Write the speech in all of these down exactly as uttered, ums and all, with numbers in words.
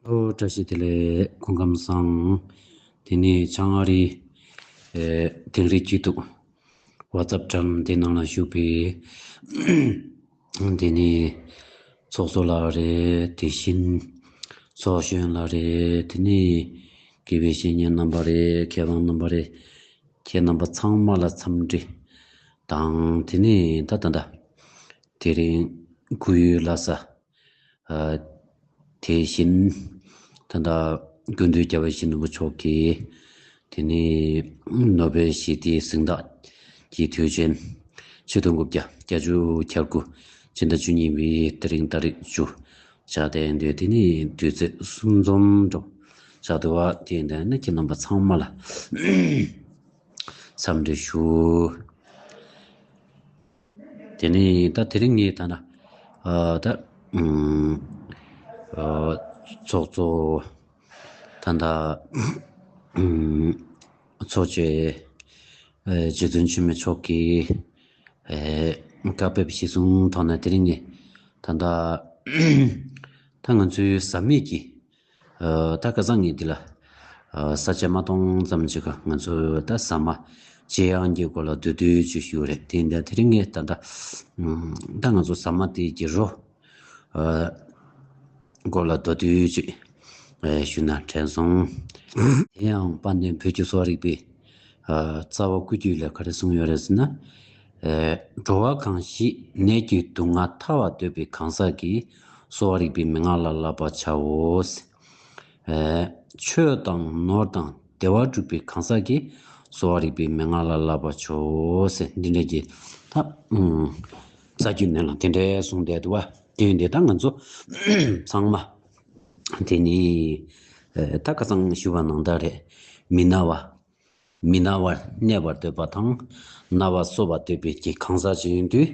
ཨོ། བཀྲ་ཤིས་བདེ་ལེགས། སྐུ་ཁམས་བཟང་། དེ་ནས་བྱང་ཨ་རིའི་ཨེ་དིང་རི་སྐྱིད་སྡུག་ཝ་ཙབ་འགྲམ་འདི་ནང་ལ་བཞུགས་པའི་དེ་ནས་ཚོགས་གཙོ་ལགས་རེད། དེ་བཞིན་ཚོགས་གཞོན་ལགས་རེད། དེ་ནས་དགེ་བའི་བཤེས་གཉེན་རྣམ་པ་རེད། མཁས་དབང་རྣམ་པ་རེད། ཁྱེད་རྣམ་པ་ཚང་མ་ལ་འཚམས་འདྲི་དང་། དེ་ནས་ད་ད་ད་དེ་རིང་སྐུ་ཡོད་ལྷ་ས། ཨ། དེ་བཞིན་ད་ལྟ་སྐུ་མདུན་རྒྱལ་བ་ཡིད་བཞིན་ནོར་བུ་མཆོག་གིས་དེ་ནི་ནོ་བེལ་ཞི་བདེའི་གཟེངས་རྟགས་ཀྱི་དུས་ཆེན་ཆིག་སྟོང་དགུ་བརྒྱ་བརྒྱད་ཅུ་གྱ་དགུ་ཕྱི་ཟླ་བཅུ་གཉིས་པའི་དེ་རིང་ཏ་རིག་བཅུ་ཆགས་བསྡད་འདུག་དེ་ནི་དུས་ཚོད་གསུམ་འཛོམས་འགྲོ་ཆགས་འདུག་པ། དེ་ཡིན་དུས་ནི་ཁྱེད་རྣམ་པ་ཚང་མ་ལ་འཚམས་འདྲི་ཞུ། དེ་ནས་ད་དེ་རིང་ངས་ད་ན་ཨ་ད་ཨུམ་ཨ་ཚོགས་གཙོ་ད་ད་ཨུམ་ཚོགས་གཙོ་ཨ་རྗེ་བཙུན་ཆེན་མོ་མཆོག་གིས་ཨ་བཀའ་ཕེབས་གཞི་བཟུང་ཐོག་ནས་དེ་རིང་ངས་ད་ད་ད་ང་ཚོའི་ཟ་མིག་གི་ཨ་ད་ཁ་སང་ངས་འདི་ལ་ཨ་ས་ཆ་མ་གཏོང་ཙམ་ཅིག་ག་ང་ཚོ་ད་ཟ་མ་བརྗེ་ཡག་གི་སྐོར་ལ་མདོར་བསྡུས་ཅིག་ཞུ་རེད། དེ་འདྲ་དེ་རིང་ངས་ད་ད་ཨ་ད་ང་ཚོ་ཟ་མ་དེ་གི་རོ་ཨ་སྐོར་ལ་མདོར་བསྡུས་ཅིག་ཨ་ཞུ་ན་དྲན་སོང་། དེ་ཡང་དཔལ་ལྡན་བོད་ཀྱི་གསོ་བ་རིག་པའི་ཨ་རྩ་བ་སྐུ་རྒྱུད་ལས་ག་རེ་གསུངས་ཡོད་རེད་ཟེར་ན། ཨ་འགྲོ་བ་གང་ཞིག་ནད་ཀྱི་སྡུག་བསྔལ་ཐར་བར་འདོད་པའི་གང་ཟག་གིས་གསོ་བ་རིག་པའི་མན་ངག་ལ་བསླབ་པར་བྱའོ། ཨ་ཆོས་དང་ནོར་དང་བདེ་བ་སྒྲུབ་པའི་གང་ཟག་གིས་གསོ་བ་རིག་པའི་མན་ངག་ལ་བསླབ་པར་བྱའོ་ཟེར། འདི་འདྲ་གི་ད་ཨུམ་རྩ་རྒྱུད་ནང་ལ་དེ་འདྲའི་གསུངས་བསྡད་འདུག་པ། དེ་ཡིན་དུས་ད་ང་ཚོ་ཚང་མ་དེ་ནི་ཨ་ད་ཁ་སང་ཞུ་བ་ནང་ལྟར་རེད། མི་ན་བ། མི་ན་བར་གནས་པར་འདོད་པ་དང་། ན་བ་གསོ་བར་འདོད་པའི་གི་གང་ཟག་ཅིག་ཡིན་དུས།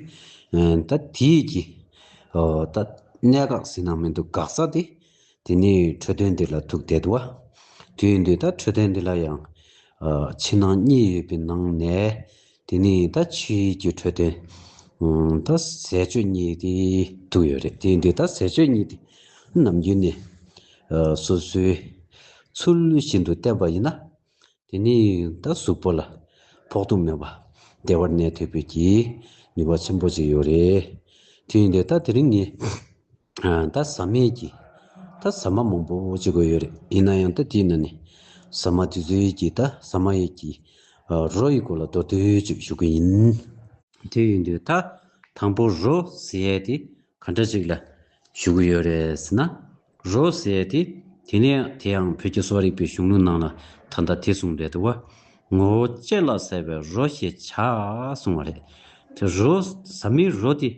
ཨ་ད་དེའི་གི་ཨོ་ད་གནད་འགག་ཟེར་ན་མི་འདུག་འགག་རྩ་དེ་དེ་ནི་འཕྲོད་བསྟེན་འདི་ལ་ཐུག་བསྡད་འདུག་པ། དེ་ཡིན་དུས་ད་འཕྲོད་བསྟེན་འདི་ལ་ཡང་ཨ་ཕྱི་ནང་གཉིས་ཡོད་པའི་ནང་ནས་དེ་ནི་ད་ཕྱིའི་གི་འཕྲོད་བསྟེན་ཨ་ད་ཟས་སྤྱོད་གཉིས་དེ་ཐུག་ཡོད་རེད། དེ་ཡིན་དུས་ད་ཟས་སྤྱོད་གཉིས་དེ་ནམ་རྒྱུན་ནས་ཨ་སོ་སོའི་ཚུལ་བཞིན་དུ་བསྟེན་པ་ཡིན་ན། དེ་ནི་ད་གཟུགས་པོ་ལ་ཕོག་ཐུག་མེད་པ་བདེ་བར་གནས་ཐུབ་པའི་གི་ནུས་པ་ཆེན་པོ་ཅིག་ཡོད་རེད། དེ་ཡིན་དུས་ད་དེ་རིང་ངས་ཨ་ད་ཟ་མའི་གི་ད་ཟ་མ་མང་པོ་ཅིག་དགོས་ཡོད་རེད། ཡིན་ན་ཡང་ད་དེའི་ནང་ནས་ཟ་མ་དེ་ཚོའི་གི་ད་ཟ་མ་ཡི་གི་ཨ་རོ་ཡི་སྐོར་ལ་མདོར་བསྡུས་ཅིག་ཞུ་གི་ཡིན། དེ་ཡིན་དུས་ད་དང་པོ་རོ་ཟེར་ཡས་དེ་ག་འདྲ་ཅིག་ལ་ཞུ་གི་ཡོད་རེད་ཟེར་ན། རོ་ཟེར་ཡས་དེ་དེ་ནས་དེ་ཡང་བོད་ཀྱི་གསོ་བ་རིག་པའི་གཞུང་ལུགས་ནང་ལ་ད་ལྟ་དེ་གསུངས་རེད་འདུག་པ། ངོ་བོ་ལྕེ་ལ་ཟ་བའི་རོ་ཞེས་བྱ་གསུངས་པ་རེད། དེ་རོ་ཟ་མའི་རོ་དེ་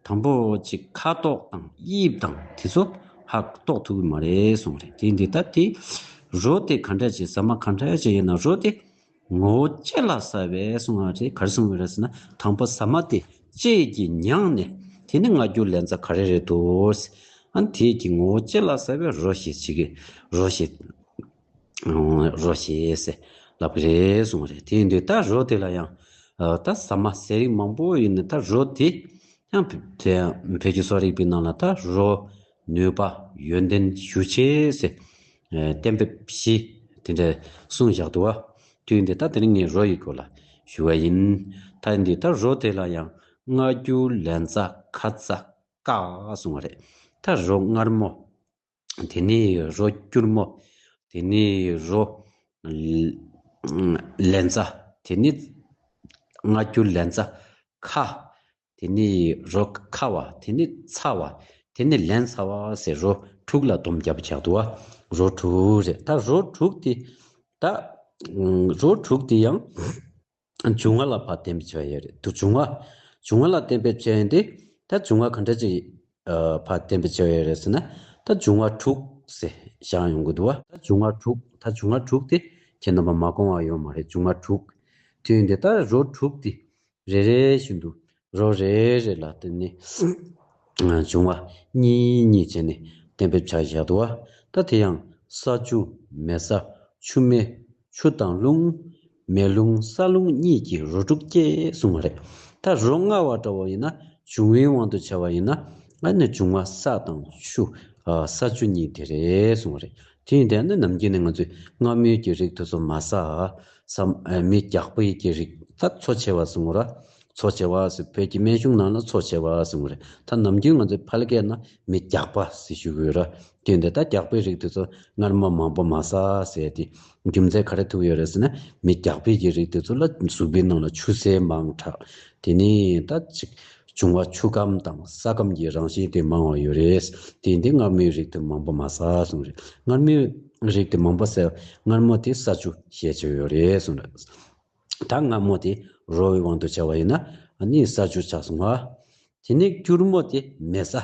དང་པོ་ཅིག་ཁ་དོག་དང་དབྱིབས་དང་དེ་ཚོ་ཧ་གོ་ཐུབ་ཀྱི་མ་རེད་གསུངས་པ་རེད། དེ་འདི་ལྟ་དེ་རོ་དེ་ག་འདྲ་ཅིག་ཟ་མ་ག་འདྲ་ཅིག་ཡིན་ན་རོ་དེ་ངོ་བོ་ལྕེ་ལ་ཟ་བའི་གསུང་བ་རེད། ག་རེ་གསུང་བ་རེད་ཟེར་ན། དང་པོ་ཟ་མ་དེ་ལྕེ་གིས་མྱངས་ནས་དེ་ནི་མངར་སྐྱུར་ལན་ཚྭ་ག་རེ་རེད་འདུག་ཟེར། ཨ་ནི་དེ་གི་ངོ་བོ་ལྕེ་ལ་ཟ་བའི་རོ་ཞེས་བྱེད་ཀྱི་རོ་ཞེས་རོ་ཞེས་ཟེར་ལབ་ཀྱི་རེད་གསུང་བ་རེད། དེ་ཡིན་དུས་ད་རོ་དེ་ལ་ཡང་ད་ཟ་མ་ཟས་རིགས་མང་པོ་ཡོད་ནི་ད་རོ་དེ་ཡང་དེ་ཡང་བོད་ཀྱི་གསོ་རིག་པའི་ནང་ལ་ད་རོ་ནུས་པ་ཡོན་ཏན་ཞུ་ཆེ་ཟེར་གཏན་འབེབས་བཞི་དེ་འདྲ་གསུངས་བཞག་འདུག་པ། དུས་འདི་ལྟ་དེ་རིང་ངས་རོ་ཡི་སྐོར་ལ་ཞུ་བ་ཡིན། ད་འདི་ལྟ་རོ་དེ་ལ་ཡང་མངར་སྐྱུར་ལན་ཚྭ་ཁ་ཚ་ཀ་གསུང་བ་རེད། ད་རོ་མངར་མོ། དེ་ནས་རོ་སྐྱུར་མོ། དེ་ནས་རོ་ལན་ཚྭ། དེ་ནས་མངར་སྐྱུར་ལན་ཚྭ་ཁ། དེ་ནས་རོ་ཁ་བ། དེ་ནས་ཚ་བ། དེ་ནས་ལན་ཚྭ་བ་ཟེར་རོ་དྲུག་ལ་སྡོམ་བརྒྱབ་པ་ཆགས་འདུག་པ། རོ་དྲུག་རེད། ད་རོ་དྲུག་དེ་ད་རོ་དྲུག་དེ་ཡང་འབྱུང་བ་ལ་ཕར་གཏན་འབེབས་བྱས་ཡོད་རེད་འདུག་འབྱུང་བ་འབྱུང་བ་ལ་གཏན་འབེབས་བྱས་ཡོད་དེ། ད་འབྱུང་བ་ག་འདྲ་ཅིག་ཕར་གཏན་འབེབས་བྱས་ཡོད་རེད་ཟེར་ན། ད་འབྱུང་བ་དྲུག་ཟེར་བཞག་ཡོང་གི་འདུག་པ། ད་འབྱུང་བ་དྲུག་ད་འབྱུང་བ་དྲུག་དེ་ཁྱེད་རྣམ་པ་མ་གོ་བ་ཡོད་མ་རེད། འབྱུང་བ་དྲུག་དེ་ཡིན་དེ་ད་རོ་དྲུག་དེ། རེ་རེ་བཞིན་དུ་རོ་རེ་རེ་ལ་དེ་ནི་འབྱུང་བ་གཉིས་གཉིས་བྱས་ནས་གཏན་འབེབས་བྱས་བཞག་འདུག་པ། ད་དེ་ཡང་ས་ཆུ་མེ་ས་ཆུ་མེ་ཆུ་དང་རླུང་མེ་རླུང་ས་རླུང་གཉིས་ཀྱིས་རོ་དྲུག་སྐྱེ་གསུངས་པ་རེད། ད་རོ་མངར་བ་འདྲ་བོ་ཡིན་ན་འབྱུང་བའི་དབང་དུ་བྱས་པ་ཡིན་ན་ཨ་ནི་འབྱུང་བ་ས་དང་ཆུ་ ཨ་ས་བཅུ་གཉིས་དེ་རེད་གསུངས་པ་རེད། དེ་ཡིན་དུས་ནི་ནམ་རྒྱུན་ནས་ང་ཚོས་མངར་མོའི་གི་རིགས་དེ་ཚོ་མ་ཟ། ས་ཨ་མི་རྒྱགས་པའི་གི་རིགས། ད་འཚོ་བྱེད་པ་གསུངས་པ་རེད། འཚོ་བྱེད་པ་ཟེར། བོད་ཀྱི་སྨན་གཞུང་ནང་ལ་འཚོ་བྱེད་པ་གསུངས་པ་རེད། ད་ནམ་རྒྱུན་ང་ཚོའི་ཕལ་སྐད་ན་མི་རྒྱགས་པ་ཟེར་ཞུ་གི་ཡོད་རེད། དེ་ཡིན་དུས་ད་རྒྱགས་པའི་རིགས་དེ་ཚོ་མངར་མོ་མང་པོ་མ་ཟ་ཟེར་དེ་རྒྱུ་མཚན་ག་རེ་ཐུག་ཡོད་རེད་ཟེར་ན། མི་རྒྱགས་པའི་གི་རིགས་དེ་ཚོ་ལ་གཟུགས་པོའི་ནང་ལ་ཆུ་སེར་མང་དྲགས། དེ་ནས་ད་ཅིག་འབྱུང་བ་ཆུ་སྐམ་དང་ས་སྐམ་གྱི་རང་བཞིན་དེ་མང་བ་ཡོད་རེད། དེ་ཡིན་དུས་མངར་མོའི་རིགས་དེ་མང་པོ་མ་ཟ་གསུངས་རེད། མངར་མོའི་རིགས་དེ་མང་པོ་ཟ། མངར་མོ་དེ་ས་བཅུ་ཤས་ཆེ་བ་ཡོད་རེད་གསུངས་རེད། ད་མངར་མོ་དེ་རོ་བའི་དབང་དུ་བྱས་པ་ཡིན་ན་ཨ་ནི་ས་བཅུ་ཆགས་སོང་ང་། དེ་ནས་སྐྱུར་མོ་དེ་མེ་ས།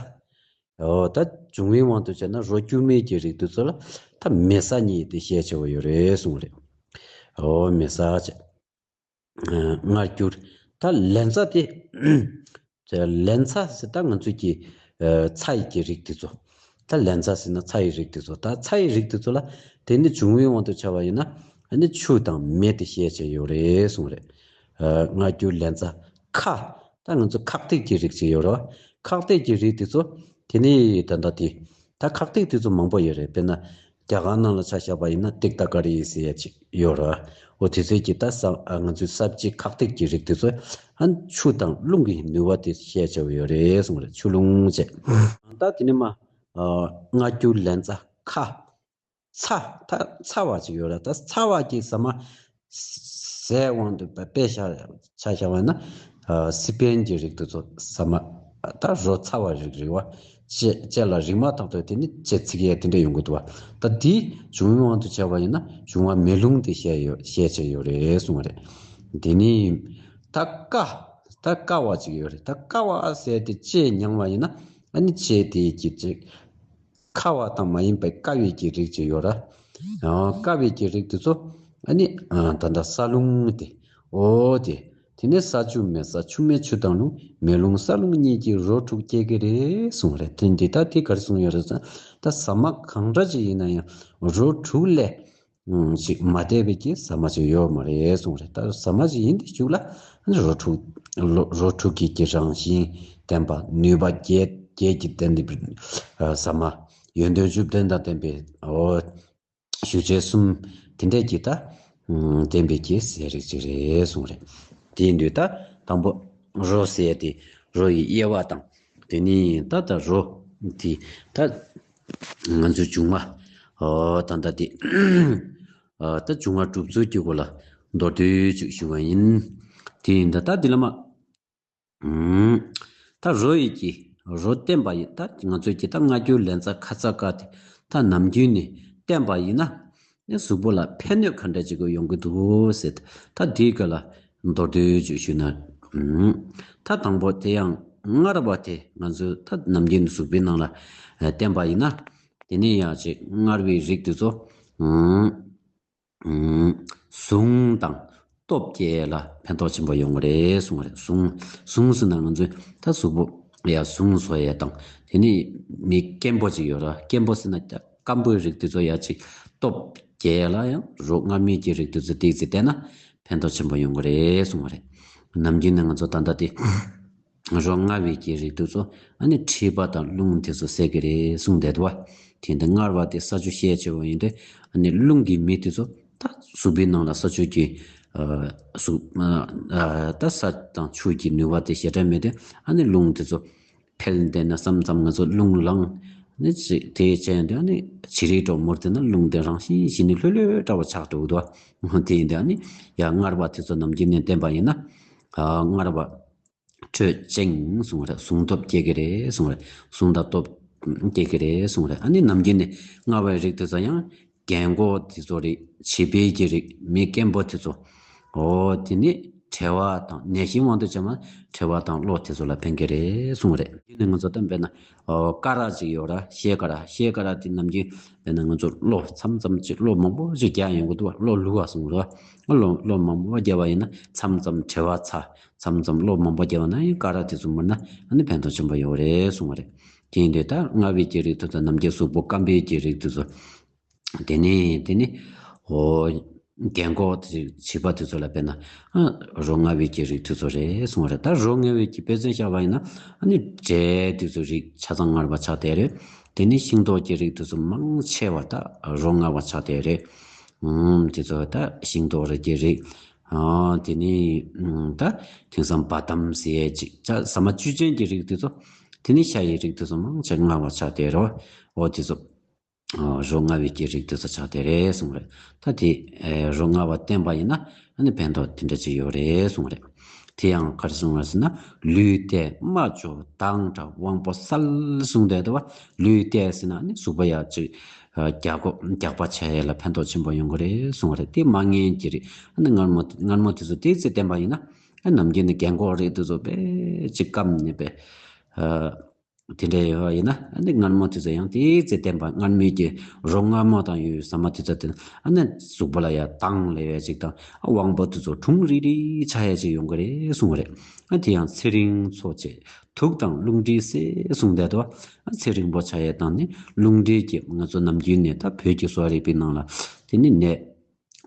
འོ་ད་འབྱུང་བའི་དབང་དུ་བྱས་ན་རོ་སྐྱུར་མོའི་གི་རིགས་དེ་ཚོ་ལ་ད་མེ་ས་གཉིས་དེ་ཤས་ཆེ་བ་ཡོད་རེད་གསུངས་རེད། འོ་མེ་ས་བྱས། ཨ་མངར་སྐྱུར། ད་ལན་ཚྭ་དེ། ལན་ཚྭ་ཟེར་ད་ང་ཚོའི་གི་ཨ་ཚྭ་ཡི་གི་རིགས་དེ་ཚོ། ད་ལན་ཚྭ་ཟེར་ན་ཚྭ་ཡི་རིགས་དེ་ཚོ། ད་ཚྭ་ཡི་རིགས་དེ་ཚོ་ལ་དེ་ནི་འབྱུང་བའི་དབང་དུ་བྱས་པ་ཡིན་ན་ཨ་ནི་ཆུ་དང་མེ་དེ་ཤས་ཆེ་ཡོད་རེད་གསུངས་རེད། ཨ་མངར་སྐྱུར་ལན་ཚྭ། ཁ། ད་ང་ཚོ་ཁག་ཐེག་གི་རིགས་ཅིག་ཡོད་རེད། ཁག་ཐེག་གི་རིགས་དེ་ཚོ་དེ་ནི་ད་ལྟ་དེ། ད་ཁག་ཐེག་དེ་ཚོ་མང་པོ་ཡོད་རེད། དཔེར་ན། རྒྱ་གར་ནང་ལ་ཆ་བཞག་པ་ཡིན་ན་ཏིག་ཏ་ཀ་རི་ཟེར་ཡ་ཅིག་ཡོད་རེད། འོ་དེ་ཚོའི་གི་ད་ས་ཨ་ང་ཚོའི་ས་བཅད་ཁག་ཐེག་གི་རིགས་དེ་ཚོ་ཨ་ཆུ་དང་རླུང་གི་ནུས་པ་དེ་ཤས་ཆེ་བ་ཡོད་རེད་གསུངས་རེད། ཆུ་རླུང་བཅས། ད་དེ་ནས་མ་ཨ་མངར་སྐྱུར་ལན་ཚྭ། ཁ། ཚྭ། ད་ཚྭ་བ་ཅིག་ཡོད་རེད། ད་ཚྭ་བ་གི་ཟ་མ་ཟས་དབང་དུ་དཔེ་བཞག་ཆ་བཞག་པ་ན། ཨ་སི་པན་གྱི་རིགས་དེ་ཚོ་ཟ་མ། ད་རོ་ཚ་བ་རིགས། རིགས་པ་ལྕེ་ལྕེ་ལ་རེག་མ་ཐག་ཏུ་དེ་ནི་ལྕེ་ཚིག་ཡས་དེ་འདྲ་ཡོང་གི་འདུག་བ། ད་དེ་འབྱུང་བའི་དབང་དུ་བྱས་པ་ཡིན་ན་འབྱུང་བ་མེ་རླུང་དེ་ཤས་ཡོད། ཤས་ཆེ་ཡོད་རེད་གསུངས་པ་རེད། དེ་ནི་ད་བསྐ། ད་བསྐ་བ་ཅིག་ཡོད་རེད། ད་བསྐ་བ་ཟེར་དེ་ལྕེ་མྱང་བ་ཡིན་ན་ཨ་ནི་ལྕེ་དེ་གི་ཅིག་ཁ་བ་དང་མ་ཡིན་པའི་བསྐ་བའི་གི་རིགས་ཅིག་ཡོད་ར། ཨ་བསྐ་བའི་གི་རིགས་དེ་ཚོ་ཨ་ནི་ཨ་ད་ལྟ་ས་རླུང་དེ། འོ་དེ། དེ་ནས་ས་ཆུ་མེ་ས་ཆུ་མེ་ཆུ་དང་རླུང་མེ་རླུང་ས་རླུང་གཉིས་ཀྱིས་རོ་དྲུག་སྐྱེ་གི་རེད་གསུངས་རེད། དེ་འདི་ད་དེ་ག་རེ་གསུངས་ཡོད་རེད་ཟེར་ན། ད་ཟ་མ་གང་འདྲ་ཅིག་ཡིན་ན་ཡང་རོ་དྲུག་ལས་ཨང་ཅིག་མ་འདས་པའི་གི་ཟ་མ་ཅིག་ཡོད་མ་རེད་གསུངས་རེད། ད་ཟ་མ་ཅིག་ཡིན་དུས་ཅིག་ལ་རོ་དྲུག་རོ་རོ་དྲུག་གི་གི་རང་བཞིན་ལྡན་པ་ནུས་པ་བརྒྱད་བརྒྱད་ཀྱིས་ལྡན་པའི་ཨ་ཟ་མ་ཡོན་ཏན་བཅུ་བདུན་དང་ལྡན་པའི་འོ་ཞུ་བྱེད་གསུམ་དེ་འདྲས་ཀྱི་ད་ཨང་ལྡན་པའི་གི་ཟས་རིགས་ཅིག་རེད་གསུངས་རེད། དེ་ཡིན་དུས་ད་དང་པོ་རོ་ཟེར་ཡ་དེ་རོ་ཡི་དབྱེ་བ་དང་། དེ་ནས་ད་ལྟ་རོ་དེ་ད་ང་ཚོའི་འབྱུང་བ་ཨོ་ད་ལྟ་དེ་ཨ་ད་འབྱུང་བ་གྲུབ་ཚུལ་གྱི་སྐོར་ལ་མདོར་བསྡུས་ཅིག་ཞུ་བ་ཡིན། དེ་ཡིན་ད་ད་འདི་ལ་མ་ཨུམ་ད་རོ་ཡི་གི་རོ་བསྟན་པ་ཡིན། ད་ང་ཚོའི་གི་ད་མངར་སྐྱུར་ལན་ཚྭ་ཁ་ཚ་བསྐ་དེ་ད་ནམ་རྒྱུན་ནས་བསྟེན་པ་ཡིན་ན། ནི་གཟུགས་པོ་ལ་ཕན་གནོད་ག་འདྲ་ཅིག་ཡོང་གི་འདུག་ཟེར། ད་དེའི་སྐོར་ལ་མདོར་བསྡུས་ཅིག་ཞུས་ན། ཨུམ། ད་དང་པོ་དེ་ཡང་མངར་བ་དེ་ང་ཚོས་ད་ནམ་རྒྱུན་གཟུགས་པོའི་ནང་ལ་ཨ་བསྟེན་པ་ཡིན་ན། དེ་ནས་ཡང་ཅིག་མངར་བའི་རིགས་དེ་ཚོ། ཨུམ། ཨུམ། ཟུངས་དང་སྟོབས་སྐྱེད་ལ་ཕན་ཐོགས་ཆེན་པོ་ཡོང་གི་རེད་གསུངས་པ་རེད། ཟུངས། ཟུངས་ཟེར་ན་ང་ཚོས་ད་གཟུགས་པོ་ཡ་ཟུངས་གསོ་ཡས་དང་། དེ་ནས་མི་སྐེམ་པོ་ཅིག་ཡོད་ར། སྐེམ་པོ་ཟེར་ན་སྐམ་པོའི་རིགས་དེ་ཚོ་ཡ་ཅིག་སྟོབས་རྒྱས་ལ་ཡང་རོ་མངར་མོའི་གི་རིགས་དེ་ཚོ་ཏོག་ཙམ་བསྟེན་ན་ཕན་ཐོགས་ཆེན་པོ་ཡོང་གི་རེད་གསུངས་པ་རེད། ནམ་རྒྱུན་ནས་ང་ཚོ་ད་ལྟ་དེ་རོ་མངར་བའི་གི་རིགས་དེ་ཚོ་ཨ་ནི་མཁྲིས་པ་དང་རླུང་དེ་ཚོ་སེལ་གི་རེད་གསུངས་བསྡད་འདུག་བ། དེ་འདི་མངར་བ་དེ་ས་ཆུ་ཤས་ཆེ་བ་ཡིན་དུས་ཨ་ནི་རླུང་གི་མི་དེ་ཚོ་ད་གཟུགས་པོའི་ནང་ལ་ས་ཆུ་གི་ཨ་གཟུགས་ཨ་ད་ས་དང་ཆུ་གི་ནུས་པ་དེ་ཞེ་དྲག་མེད་དུས་ཨ་ནི་རླུང་དེ་ཚོ་འཕེལ་བསྡད་ན་མཚམས་མཚམས་ང་ཚོ་རླུང་ལངས་ནི་ཅི་དེ་བྱས་ཡོང་དུས་ཨ་ནི་བྱི་རིལ་འདྲ་མུར་དེ་ན་རླུང་དེ་རང་བཞིན་གྱིས་ནི་ལྷོད་ལྷོད་འདྲ་བ་ཆགས་འགྲོ་གི་འདུག་བ། དེ་ཡིན་དུས་ཨ་ནི་ཡ་མངར་བ་དེ་ཚོ་ནམ་རྒྱུན་ནས་བསྟེན་པ་ཡིན་ན་ཨ་མངར་བ་དྲོད་ཅན་གསུངས་རེད། ཟུངས་སྟོབས་སྐྱེ་གི་རེད་གསུངས་རེད། ཟུངས་དང་སྟོབས་སྐྱེ་གི་རེད་གསུངས་རེད། ཨ་ནི་ནམ་རྒྱུན་ནས་མངར་བའི་རིགས་དེ་ཚོ་ཡང་རྒན་གོག་དེ་ཚོ་རེད། བྱིས་པའི་གི་རིགས། མི་སྐེམ་པོ་དེ་ཚོ། འོ་དེ་ནི་གྲེ་བ་དང་ནད་གཞིའི་དབང་དུ་བྱས་ན་གྲེ་བ་དང་གློ་དེ་ཚོ་ལ་ཕན་གི་རེད་གསུངས་རེད། དེ་ནི་ང་ཚོ་ད་དཔེར་ན་འོ་ཀ་ར་ཅིག་ཡོད་ར། ཤེལ་ཀ་ར། ཤེལ་ཀ་ར་དེ་ནམ་རྒྱུན་དཔེར་ན་ང་ཚོ་གློ་མཚམས་མཚམས་ཅིག་གློ་མང་པོ་ཅིག་རྒྱག་ཡོང་གི་འདུག་བ། གློ་ལུག་བ་གསུངས་ར། གློ་གློ་མང་པོ་རྒྱག་པ་ཡིན་ན་མཚམས་མཚམས་གྲེ་བ་ཚ། མཚམས་མཚམས་གློ་མང་པོ་རྒྱག་པ་ན་ཡང་ཀ་ར་དེ་ཚོ་མུར་ན་ཨ་ནི་ཕན་ཐོགས་ཆེན་པོ་ཡོད་རེད་གསུངས་པ་རེད། དེ་ཡིན་དུས་ད་མངར་བའི་གི་རིགས་དེ་ཚོ་ནམ་རྒྱུན་གཟུགས་པོ་སྐམ་པའི་གི་རིགས་དེ་ཚོ། དེ་ནས་དེ་ནི་འོ་རྒན་གོག་དེ་བྱིས་པ་དེ་ཚོ་ལ་དཔེར་ན་ཨ་རོ་མངར་བའི་གི་རིགས་དེ་ཚོ་རེད་གསུངས་པ་རེད། ད་རོ་མངར་བའི་གི་དཔེ་མཚོན་བཞག་པ་ཡིན་ན་ཨ་ནི་འབྲས་དེ་ཚོ་རིགས་ཆ་ཚང་མངར་བ་ཆགས་བསྡད་རེད། དེ་ནི་ཤིང་ཏོག་གི་རིགས་དེ་ཚོ་མང་ཆེ་བ་ད་རོ་མངར་བ་ཆགས་བསྡད་རེད། ཨུམ། དེ་ཚོ་ད་ཤིང་ཏོག་རིགས་ཀྱི་རིགས། ཨ། དེ་ནི་ཨུམ། ད་དེང་སང་བ་དམ་ཟེར་ཡས་ཅིག་ད་ཟ་མ་བཅུད་ཅན་གྱི་རིགས་དེ་ཚོ། དེ་ནི་ཤ་ཡི་རིགས་དེ་ཚོ་མང་ཆེ་མངར་བ་ཆགས་བསྡད་རེད་བ། འོ་དེ་ཚོ། ཨ། རོ་མངར་བའི་གི་རིགས་དེ་ཚོ་ཆགས་བསྡད་རེད་གསུངས་རེད། ད་དེ་ཨེ་རོ་མངར་བ་བསྟེན་པ་ཡིན་ན་ཨ་ནི་ཕན་ཐོགས་དེ་འདྲ་ཅིག་ཡོད་རེད་གསུངས་རེད། དེ་ཡང་ག་རེ་གསུངས་རེད་ཟེར་ན། ལུས་བརྟས་རྨ་སྐྱོ་མདངས་བཀྲ་དབང་པོ་གསལ་གསུངས་བསྡད་འདུག་བ། ལུས་བརྟས་ཟེར་ན་ཨ་ནི་གཟུགས་པོ་ཡག་ཅིག་ཨ། རྒྱགས་པ་རྒྱགས་པ་བྱས་ཡས་ལ་ཕན་ཐོགས་ཆེན་པོ་ཡོང་གི་རེད་གསུངས་རེད། དེ་མ་ངན་གྱི་རིགས་ཨ་ནི་མངར་མོ་མངར་མོ་དེ་ཚོ་ཏོག་ཙམ་བསྟེན་པ་ཡིན་ན། ཨ། ནམ་རྒྱུན་ནས་རྒན་གོག་རིགས་དེ་ཚོ་དཔེ་ཅིག་སྐམ་ནས་དཔེ། ཨ། དེ་འདྲ་ཡོད་པ་ཡིན་ན་ཨ་ནི་མངར་མོ་དེ་ཚོ་ཡང་ཏོག་ཙམ་བསྟེན་པ། མངར་མོའི་གི་རོ་མངར་མོ་དང་ཡོད་ཟ་མ་དེ་ཚོ་བསྟེན་ཨ་ནི་གཟུགས་པོ་ལ་ཡང་དྭངས་སླེབས་ཡས་ཅིག་དང་། ཨ། དབང་པོ་དེ་ཚོ་གྲུང་རིག་རིག་ཆགས་ཡས་ཅིག་ཡོང་གི་རེད་གསུངས་རེད། ཨ། དེ་ཡང་ཚེ་རིང་འཚོ་བྱེད་དུག་དང་རླུང་མཁྲིས་སེལ་གསུངས་བསྡད་འདུག་ཨ། ཚེ་རིང་པོ་ཆགས་ཡས་དང་ནི་རླུང་མཁྲིས་ཀྱི། ང་ཚོ་ནམ་རྒྱུན་ནས་ད་བོད་ཀྱི་གསོ་བ་རིག་པའི་ནང་ལ་དེ་ནི་ནད།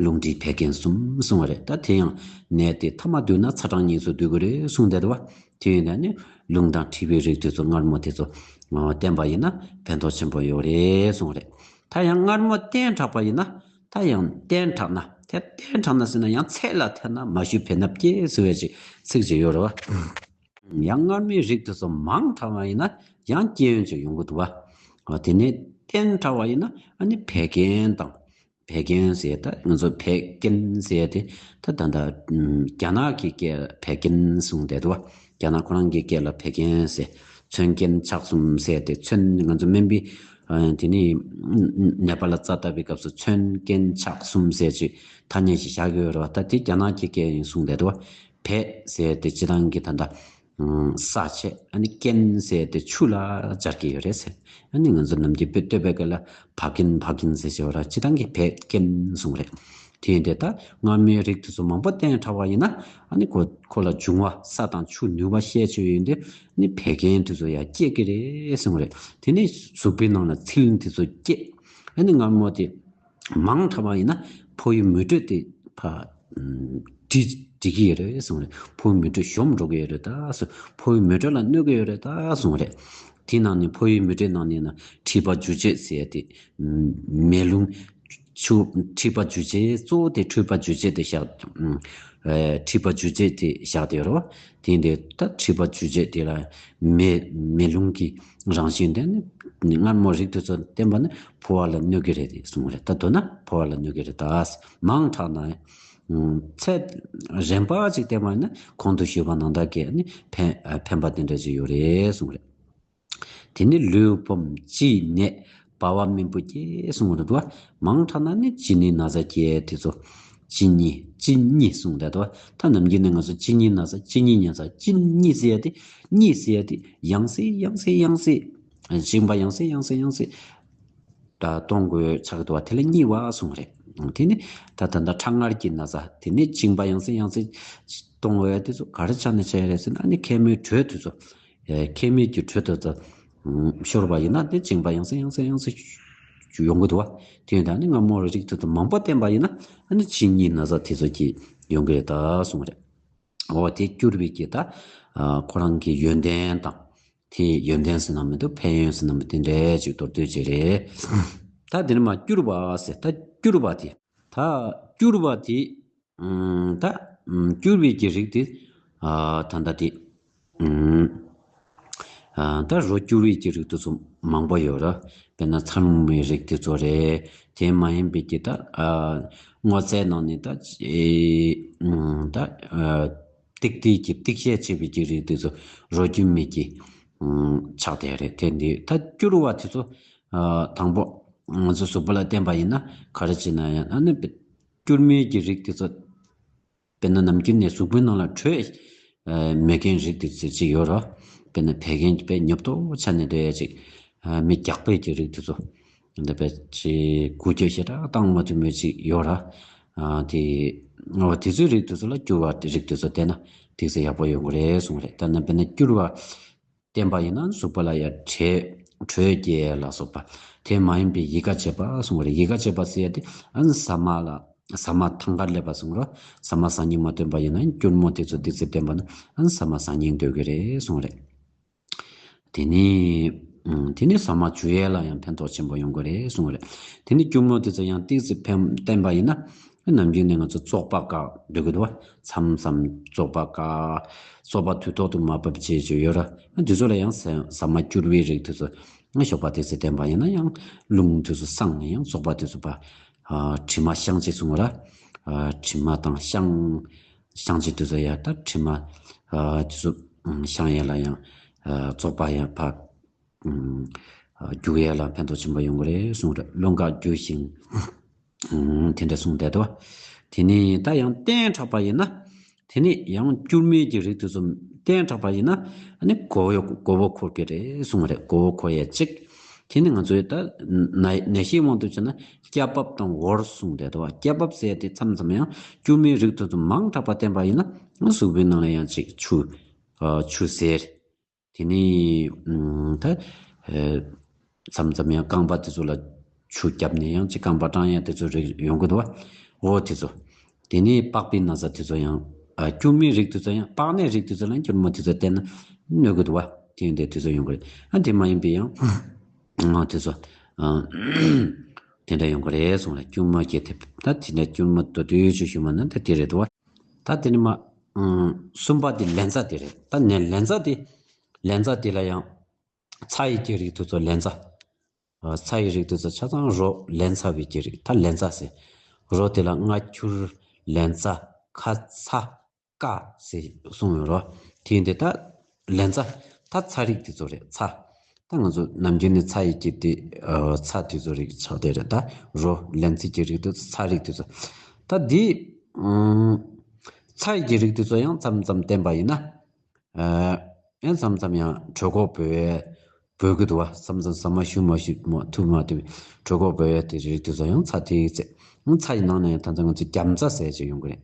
རླུང་མཁྲིས་བད་ཀན་གསུམ་གསུངས་པ་རེད། ད་དེ་ཡང་ནད་དེ་ཐ་མ་བསྡུས་ན་ཚ་གྲང་གཉིས་སུ་འདུས་ཀྱི་རེད་གསུངས་བསྡད་འདུག་བ། དེ་ཡིན་ན་ནི་རླུང་དང་མཁྲིས་པའི་རིགས་དེ་ཚོ་མངར་མོ་དེ་ཚོ་བསྟེན་པ་ཡིན་ན་ཕན་ཐོགས་ཆེན་པོ་ཡོད་རེད་གསུངས་པ་རེད། ད་ཡང་མངར་མོ་བསྟེན་དྲགས་པ་ཡིན་ན། ད་ཡང་བསྟེན་དྲགས་ན། དེ་བསྟེན་དྲགས་ན་ཟེར་ན་ཡང་ཚད་ལ་ཐལ་ན་མ་ཞུ་བེ་ནབ་སྐྱེ་ཟེར་བའི་ཅིག་ཚིག་ཅིག་ཡོད་རེད་བ། ཡང་མངར་མོའི་རིགས་དེ་ཚོ་མང་དྲགས་པ་ཡིན་ན་ཡང་རྐྱེན་ཅིག་ཡོང་གི་འདུག་བ། དེ་ནས་བསྟེན་དྲགས་པ་ཡིན་ན་ཨ་ནི་བད་ཀན་དང་། བད་ཀན་ཟེར་ད་ང་ཚོ་བད་ཀན་ཟེར་དེ་ད་ད་ད་རྒྱ་ནག་གི་སྐད་བད་ཀན་གསུངས་བསྡད་འདུག་བ། རྒྱ་ནག་ཁོ་རང་གི་སྐད་ལ་བད་ཀན་ཟེར། མཚོན་རྐྱེན་ཆག་གསུམ་ཟེར་དེ། མཚོན་ང་ཚོ་སྨན་པའི་ཨ་དེ་ནི་ནད་པ་ལ་རྩ་བཏབ་པའི་སྐབས་སུ་མཚོན་རྐྱེན་ཆག་གསུམ་ཟེར་ཅིག་ཐ་སྙད་ཅིག་བཞག་གི་ཡོད་རེད་བ། ད་དེ་རྒྱ་ནག་གི་སྐད་ཡིན་གསུངས་བསྡད་འདུག་བ། བད་ཟེར་དེ་སྤྱིར་བཏང་གི་ད་ད། ས་བྱས། ཨ་ནི་ཀན་ཟེར་དེ་ཆུ་ལ་སྦྱར་གྱི་ཡོད་རེད་ཟེར། ཨ་ནི་ང་ཚོ་ནམ་རྒྱུན་བོད་སྟོད་པའི་སྐད་ལ་བ་ཀན་བ་ཀན་ཟེར་ཞེས་པ་ར་སྤྱིར་བཏང་གི་བད་ཀན་གསུངས་རེད། དེ་ཡིན་དེ་ད་མངར་མོའི་རིགས་དེ་ཚོ་མང་པོ་བསྟེན་དྲགས་པ་ཡིན་ན་ཨ་ནི་ཁོ་ཁོ་ལ་འབྱུང་བ་ས་དང་ཆུ་ནུས་པ་ཤས་ཆེ་ཡོད་དེ་ཨ་ནི་བད་ཀན་དེ་ཚོ་ཡང་སྐྱེ་གི་རེད་གསུངས་རེད། དེ་ནི་གཟུགས་པོའི་ནང་ལ་ཚིལ་དེ་ཚོ་སྐྱེ། ཨ་ནི་མངར་མོ་དེ་མང་དྲགས་པ་ཡིན་ན་ཕོ་ཡི་མེ་དྲོད་དེ་ཕ། འགྲིག་འགྲིག་གི་ཡོད་རེད་གསུངས་རེད། ཕོ་བའི་མེ་དྲོད་གཞོམ་འགྲོ་གི་ཡོད་རེད་ད་གསུངས། ཕོ་བའི་མེ་དྲོད་ལ་གནོད་ཀྱི་ཡོད་རེད་ད་གསུངས་རེད། དེ་ནང་ནས་ཕོ་བའི་མེ་དྲོད་ནང་ནས་ན་མཁྲིས་པ་འཇུ་བྱེད་ཟེར་ཡ་དེ། མེ་རླུང་ཆུ། མཁྲིས་པ་འཇུ་བྱེད་གཙོ་བོ་དེ་མཁྲིས་པ་འཇུ་བྱེད་དེ་བཞག་ཨ། མཁྲིས་པ་འཇུ་བྱེད་དེ་བཞག་དེ་ཡོད་རེད་བ། དེ་འདི་ད་མཁྲིས་པ་འཇུ་བྱེད་དེ་ལ་མེ་མེ་རླུང་གི་རང་བཞིན་དེ་ནི་མངར་མོ་རིགས་དེ་ཚོ་བསྟེན་པ་ནི་ཕོ་བ་ལ་གནོད་ཀྱི་རེད་དེ་གསུངས་རེད། ད་མདོར་ན་ཕོ་བ་ལ་གནོད་ཀྱི་རེད་ད། མང་དྲགས་ན། ཚད་རན་པ་ཅིག་བསྟེན་པ་ནི་གོང་དུ་ཞུས་པ་ནང་ལྟར་གྱི་ནི་ཕན་ཕན་པ་དེ་འདྲ་ཅིག་ཡོད་རེད་གསུངས་རེད། དེ་ནི་ལུས་སྦོམ་ལྕི་ནད་འབར་བ་རྨེན་བུ་སྐྱེ་གསུངས་རེད་དོ། མང་དྲགས་ན་ནི་གཅིན་སྙི་ན་ཚ་སྐྱེ་དེ་ཚོ། གཅིན་སྙི་གཅིན་སྙི་གསུངས་རེད་དོ། ད་ནམ་རྒྱུན་ནས་ང་ཚོ་གཅིན་སྙི་ན་ཚ་གཅིན་སྙི་ན་ཚ་གཅིན་སྙི་ཟེར་ཡ་དེ། སྙི་ཟེར་ཡ་དེ་ཡང་སེ་ཡང་སེ་ཡང་སེ། གཅིན་པ་ཡང་སེ་ཡང་སེ་ཡང་སེ། ད་གཏོང་དགོས་ཆགས་འདུག་བ། དེ་ལ་སྙི་བ་གསུངས་རེད། དེ་ནི་ད་ད་ད་ཁྲག་མངར་གྱི་ན་ཚ་དེ་ནི་གཅིན་པ་ཡང་སེ་ཡང་སེ་གཏོང་དགོས་ཡ་དེ་ཚོ་ག་རེ་ཆ་ནས་ཆ་ཡ་རེད་ཟེར་ན་ཨ་ནི་མཁལ་མའི་དྲོད་དེ་ཚོ། མཁལ་མའི་གི་དྲོད་དེ་ཚོ་ཤོར་བ་ཡིན་ན་དེ་གཅིན་པ་ཡང་སེ་ཡང་སེ་ཡང་སེ་ཡོང་གི་འདུག་བ། དེ་ཡིན་ད་ནི་མངར་མོ་རིགས་དེ་ཚོ་མང་པོ་བསྟེན་པ་ཡིན་ན་ཨ་ནི་གཅིན་སྙི་ན་ཚ་དེ་ཚོ་གི་ཡོང་གི་རེད་ད་གསུངས་རེད། འོ་དེ་སྐྱུར་བའི་གི་ད་ཁོ་རང་གི་ཡོན་ཏན་དང་། དེ་ཡོན་ཏན་ཟེར་ན་མི་འདུག་ཕན་ཡོན་ཟེར་ན་མི་དེ་འདྲའི་ཅིག་མདོར་བསྡུས་ཅིག་རེད། ད་དེ་ནི་མ་སྐྱུར་བ་ཟེར། ད་སྐྱུར་བ་དེ། ད་སྐྱུར་བ་དེ། ཨམ། ད་ཨམ། སྐྱུར་བའི་གི་རིགས་དེ། ཨ། ད་ད་དེ། ཨམ། ཨ། ད་རོ་སྐྱུར་བའི་གི་རིགས་དེ་ཚོ་མང་པོ་ཡོད་ར། དཔེར་ན་ཚ་ལུ་མའི་རིགས་དེ་ཚོ་རེད། དེ་མ་ཡིན་པའི་གི་ད། ཨ། སྔོ་ཚལ་ནང་ནས་ད། ཨེ། ཨམ། ད། ཨ། ཏིག་ཏིག་གི་ཏིག་ཤས་ཆེ་བའི་གི་རིགས་དེ་ཚོ་རོ་སྐྱུར་མའི་གི། ཨམ། ཆགས་བསྡད་རེད། དེ་འདི་ད་སྐྱུར་བ་དེ་ཚོ། ཨ། དང་པོ་ང་ཚོ་གཟུགས་པོ་ལ་བསྟེན་པ་ཡིན་ན་ག་རེ་བྱེད་ན་ཡང་ཨ་ནི་སྐྱུར་མའི་གི་རིགས་དེ་ཚོ། དཔེར་ན་ནམ་རྒྱུན་ནས་གཟུགས་པོའི་ནང་ལ་དྲོད། ཨ། མེད་མཁན་རིགས་དེ་ཚོ་ཅིག་ཡོད་ར། དཔེར་ན་བད་ཀན་གྱི་དཔེ་ཉོབ་ཏོ་ཆ་ནས་འདྲ་ཡ་ཅིག་ཨ། མི་རྒྱགས་པའི་གི་རིགས་དེ་ཚོ། འདི་དཔེ་ཅིག་འགུལ་སྐྱོད་ཞེ་དྲག་བཏང་མ་ཐུབ་མོད་ཅིག་ཡོད་ར། ཨ། དེ། འོ་དེ་ཚོའི་རིགས་དེ་ཚོ་ལ་སྐྱུར་བ་དེ་རིགས་དེ་ཚོ་བསྟེན་ན་ཏོག་ཙམ་ཡག་པོ་ཡོང་གི་རེད་གསུངས་རེད། ད་ནི་དཔེར་ན་སྐྱུར་བ་བསྟེན་པ་ཡིན་ན་གཟུགས་པོ་ལ་ཡ་དྲོད་དྲོད་སྐྱེ་ལ་སོགས་པ། དེ་མ་ཡིན་པའི་ཡི་ག་བྱེད་པ་གསུངས་རེད། ཡི་ག་བྱེད་པ་ཟེར་ཡ་དེ་ཨ་ནི་ཟ་མ་ལ་ཟ་མ་ཐང་ག་སླེབས་པ་གསུངས་རོ། ཟ་མ་ཟ་སྙིང་མ་འདོད་པ་ཡིན་ན་སྐྱུར་མོ་དེ་ཚོ་ཏོག་ཙམ་བསྟེན་པ་ན་ཨ་ནི་ཟ་མ་ཟ་སྙིང་འདོད་ཀྱི་རེད་གསུངས་རེད། དེ་ནས་ ཨུམ། དེ་ནི་ཟ་མ་འཇུ་ཡས་ལ་ཡང་ཕན་ཐོགས་ཆེན་པོ་ཡོང་གི་རེད་གསུངས་རེད། དེ་ནི་སྐྱུར་མོ་དེ་ཚོ་ཡང་ཏིག་ཙི་ཕན་བསྟེན་པ་ཡིན་ན། ནམ་རྒྱུན་ནས་ང་ཚོ་བཙོག་པ་བཀག་འགྲོ་གི་འདུག་བ། མཚམས་མཚམས་བཙོག་པ་བཀག་བཙོག་པ་དུས་ཐོག་ཏུ་མ་བབས་བྱས་བྱས་ཡོད་ར། དེ་ཚོ་ལ་ཡང་ཟ་ཟ་མ་སྐྱུར་བའི་རིགས་དེ་ཚོ་ཞོགས་པ་ཏིག་ཙི་བསྟེན་པ་ཡིན་ན་ཡང་རླུང་དེ་ཚོ་སངས་ནས་ཡང་བཙོག་པ་དེ་ཚོ་ཕར། ཨ། དྲི་མ་བཤང་གཅི་གསུངས་ར། ཨ། དྲི་མ་དང་བཤང་བཤང་གཅི་དེ་ཚོ་ཡང་ད་དྲི་མ། ཨ། དེ་ཚོ་བཤང་ཡས་ལ་ཡང་། ཨ། བཙོག་པ་ཡང་ཕར། ཨུམ། རྒྱུག་ཡས་ལ་ཕན་ཐོགས་ཆེན་པོ་ཡོང་གི་རེད་གསུངས་རེད། རླུང་ཁ་རྒྱུ་ཞིང་། ཨུམ། དེ་འདྲ་གསུངས་བསྡད་འདུག་དེ་ནས་ད་ཡང་བསྟེན་དྲགས་པ་ཡིན་ན། དེ་ནས་ཡང་སྐྱུར་མོའི་གི་རིགས་དེ་ཚོ་བསྟེན་དྲགས་པ་ཡིན་ན། ཨ་ནི་མགོ་བོ་མགོ་བོ་འཁོར་གི་རེད་གསུངས་རེད། མགོ་བོ་འཁོར་ཡས་གཅིག་དེ་ནི་ང་ཚོའི་ད་ནད་ནད་གཞིའི་དབང་དུ་བྱས་ན་སྐྱ་རྦབ་དང་འོར་གསུངས་བསྡད་འདུག་སྐྱ་རྦབ་ཟེར་དེ་མཚམས་མཚམས་ཡང་སྐྱུར་མོའི་རིགས་དེ་ཚོ་མང་དྲགས་པ་བསྟེན་པ་ཡིན་ན། གཟུགས་པོའི་ནང་ལ་ཡང་གཅིག་ཆུ། ཨ། ཆུ་སེར། དེ་ནས་ཨུམ། ད། ཨེ། མཚམས་མཚམས་ཡང་རྐང་པ་དེ་ཚོ་ལ་ཆུ་བརྒྱབ་ནས་ཡང་ཅིག་རྐང་པ་སྐྲངས་ཡ་དེ་ཚོ་རིགས་ཡོང་གི་འདུག་བ། འོ་དེ་ཚོ། དེ་ནས་པགས་པའི་ན་ཚ་དེ་ཚོ་ཡང་། ཨ། སྐྱུར་མོའི་རིགས་དེ་ཚོ་ཡང་། པགས་ནད་རིགས་དེ་ཚོ་ལ་སྐྱུར་མོ་དེ་ཚོ་བསྟེན་ན་གནོད་གི་འདུག་བ། དེ་ཡིན་དུས་དེ་ཚོ་ཡོང་གི་རེད། ཨ། དེ་མ་ཡིན་པའི་ཡང་། ཨ། དེ་ཚོ། ཨ། དེ་འདྲ་ཡོང་གི་རེད་གསུངས་ལ། སྐྱུར་མོ་སྐྱེ་ཐེབས། ད་དེ་འདྲ་སྐྱུར་མོ་མདོར་བསྡུས་ཅིག་ཞུ་བ་ན་ད་དེ་རེད་འདུག་བ། ད་དེ་ནས་མ། ཨང་། གསུམ་པ་དེ་ལན་ཚྭ་དེ་རེད། ད་ནས་ལན་ཚྭ་དེ། ལན་ཚྭ་དེ་ལ་ཡང་ཚྭ་ཡི་གི་རིགས་དེ་ཚོ་ལན་ཚྭ། ཨ། ཚྭ་ཡི་རིགས་དེ་ཚོ་ཆ་ཚང་རོ་ལན་ཚྭ་བའི་གི་རིགས། ད་ལན་ཚྭ་ཟེར། རོ་དེ་ལ་མངར་སྐྱུར། ལན་ཚྭ། ཁ་ཚ། ཀ་ཟེར་གསུངས་ཡོད་རོ། དེ་ཡིན་དུས་ད་ལན་ཚྭ། ད་ཚྭ་རིགས་དེ་ཚོ་རེད། ཚྭ། ད་ང་ཚོ་ནམ་རྒྱུན་ནས་ཚྭ་ཡི་གི་དེ། ཨ། ཚྭ་དེ་ཚོ་རིགས་ཆགས་བསྡད་རེད། ད་རོ་ལན་ཚྭ་གི་རིགས་དེ་ཚོ། ཚྭ་རིགས་དེ་ཚོ། ད་འདི། ཨང་། ཚྭ་ཡི་གི་རིགས་དེ་ཚོ་ཡང་མཚམས་མཚམས་བསྟེན་པ་ཡིན་ན། ཨ། ཡང་མཚམས་མཚམས་ཡང་གྲོད་ཁོག་སྦོས། སྦོས་ཀྱི་འདུག་བ། མཚམས་མཚམས་ཟ་མ་ཞུ་མ་ཞུ་མ་ཐུབ་མ་ཐུབ་གྲོད་ཁོག་སྦོས་ཡ་དེ་རིགས་དེ་ཚོ་ཡང་ཚྭ་ཐིགས་ཚད། ཚྭ་ཡི་ནང་ནས་ཡང་ད་ལྟ་ང་ཚོ་རྒྱམ་ཚྭ་ཟེར་ཅིག་ཡོང་གི་རེད།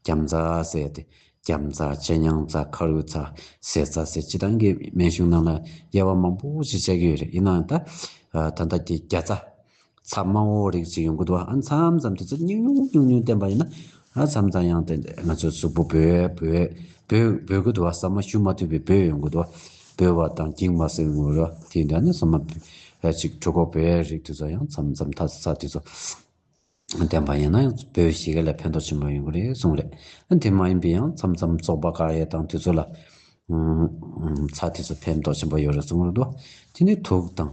རྒྱམ་ཚྭ་ཟེར་ཏེ། རྒྱམ་ཚྭ། ཆེ་མྱང་ཚྭ། ཁ་རུ་ཚྭ། ཟས་ཚྭ་ཟེར། སྤྱིར་བཏང་གི་སྨན་གཞུང་ནང་ལ་དབྱེ་བ་མང་པོ་ཞིག་བྱེད་ཀྱི་ཡོད་རེད། ཡིན་ནའང་ད། ཨ། ད་ལྟ་གི་རྒྱ་ཚྭ། ཚྭ་དམར་པོ་རིགས་ཅིག་ཡོང་གི་འདུག་ཨ། མཚམས་མཚམས་དེ་ཚོ་ཉུང་ཉུང་ཉུང་ཉུང་བསྟེན་པ་ཡིན་ན། ཨ། མཚམས་མཚམས་ཡང་དེ་ང་ཚོའི་གཟུགས་པོ་སྦོས་སྦོས་སྦོས་སྦོས་ཀྱི་འདུག་ཨ། ཟ་མ་ཞུ་མ་ཐུབ་པའི་སྦོས་ཡོང་གི་འདུག་སྦོས་པ་དང་འགྱིང་བ་ཟེར་ངོ་ར། དེ་འདྲ་ནི་ཟ་མ་ཨ་ཅིག་གྲོད་ཁོག་སྦོས་རིགས་དེ་ཚོ་ཡང་མཚམས་མཚམས་ད་ཚྭ་དེ་ཚོ་བསྟེན་པ་ཡིན་ན་ཡང་སྦོས་ཞིག་ལ་ཕན་ཐོགས་ཆེན་པོ་ཡོང་གི་རེད་གསུངས་རེད། ཨ། དེ་མ་ཡིན་པའི་ཡང་མཚམས་མཚམས་བཙོག་པ་བཀག་ཡས་དང་དེ་ཚོ་ལ། ཨུམ། ཚྭ་དེ་ཚོ་ཕན་ཐོགས་ཆེན་པོ་ཡོད་རེད་གསུངས་རེད་དོ། དེ་ནས་དུག་དང་།